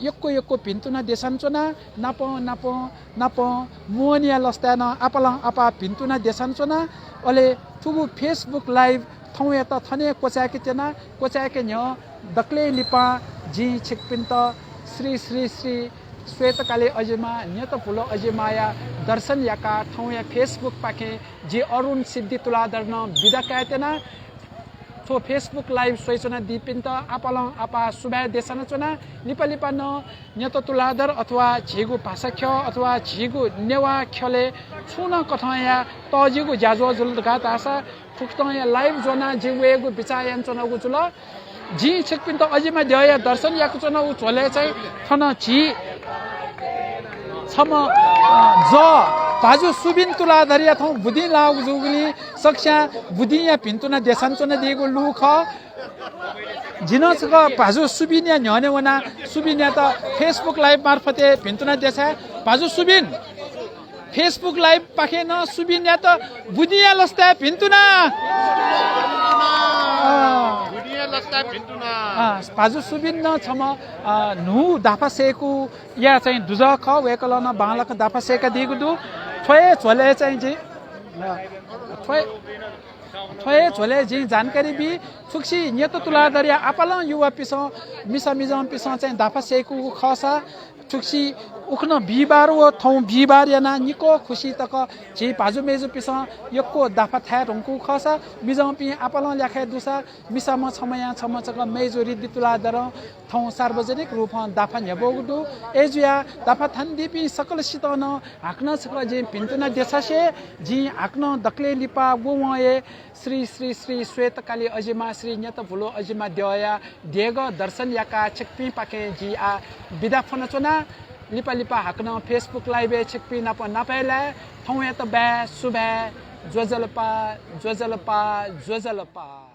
यक्व यक्व भिन्तुना देछानाच्वना। नापं नापं नापं मोहनया लसताय् नं आपालं आपाः भिन्तुना देछानाच्वना। अले थुगु Facebook live थौंयात थन हे क्वचाय्के त्यना। क्वचाय्के न्ह्यः दकलय् लिपा जिं छिकपिन्त श्री श्री श्री श्वेतकाली अजिमा, न्यत भुल अजिमाया दर्शन याकाः थौंया Facebook पाखें जि अरुण सिद्धि तुलाधर नं बिदा काये त्यना। थ्व Facebook live स्वयाच्वनादीपिन्त आपालं आपाः सुभाय् देछानाच्वना। लिपा लिपा नं न्यत तुलाधर अथवा झीगु भाषा ख्यः अथवा झीगु नेवाः ख्यलय् छुं नं कथंया तःजिगु ज्याझ्वः जुल धकाः धाःसा थुकथंया live ज्वनाः जिं वयेगु बिचाः यानाच्वनागु जुल। जिं छिकपिन्त अजिमा द्यःया दर्शन याकाच्वनागु झ्वलय् चाहिँ थन झी छम्ह, अ, जः भाजु सुबिन तुलाधरया थौं बुदिं लाःगु जूगुलिं सकस्यां बुदिंया भिन्तुना देछानाच्वनादीगु लु खः। जि नं छकः भाजु सुबिनया न्ह्यःने वनाः सुबिनयात Facebook live मार्फत हे भिन्तुना देछाये। भाजु सुबिन, Facebook live पाखें नं सुबिनयात बुदिंया लसताय् भिन्तुना। अँ। बुदिंया लसताय् भिन्तुना। अँ, भाजु सुबिन नं छम्ह, अँ, न्हू दाफा सय्कूया चाहिँ दुजः खः। वय्कलं नं बांलाक दाफा सय्कादीगु दु। थ्व हे झ्वलय् चाहिँ जिं, अँ, थ्व हे, थ्व हे झ्वलय् जिं जानकारी बी। थुगुसी न्यत तुलाधरया आपालं युवापिन्सं, मिसा मिजंपिन्सं चाहिँ दाफा सय्कूगु खःसा छुक्सी उखुन्हु बिहिबार व थौं बिहिबार यानाः निक्वः खुसि तक झी भाजु मय्जुपिसं यक्व दाफा थाये धुंकूगु खःसा मिजंपिं आपालं ल्याखय् दुसा मिसाम्ह छम्हया छम्ह छकः मय्जु रिद्धि तुलाधरं थौं सार्वजनिक रूपं दाफा न्ह्यब्वःगु दु। अय्जुयाः दाफा थानादीपिं सकलसितं नं हाकनं छकः जिं भिंतुना देछासें जिं हाकनं दकलय् लिपा व वंया श्री श्री श्री श्वेतकाली अजिमा श्री न्यतभुलु अजिमा द्यःया देगः दर्शन याकाः छिकपिंपाखें जि आः बिदा फ्वनाच्वना। लिपा लिपा हाकनं Facebook live-य् छिकपिं नाप नापय् लाये। थौंयात बाय्, सुभाय्, ज्वजलपा, ज्वजलपा, ज्वजलपा।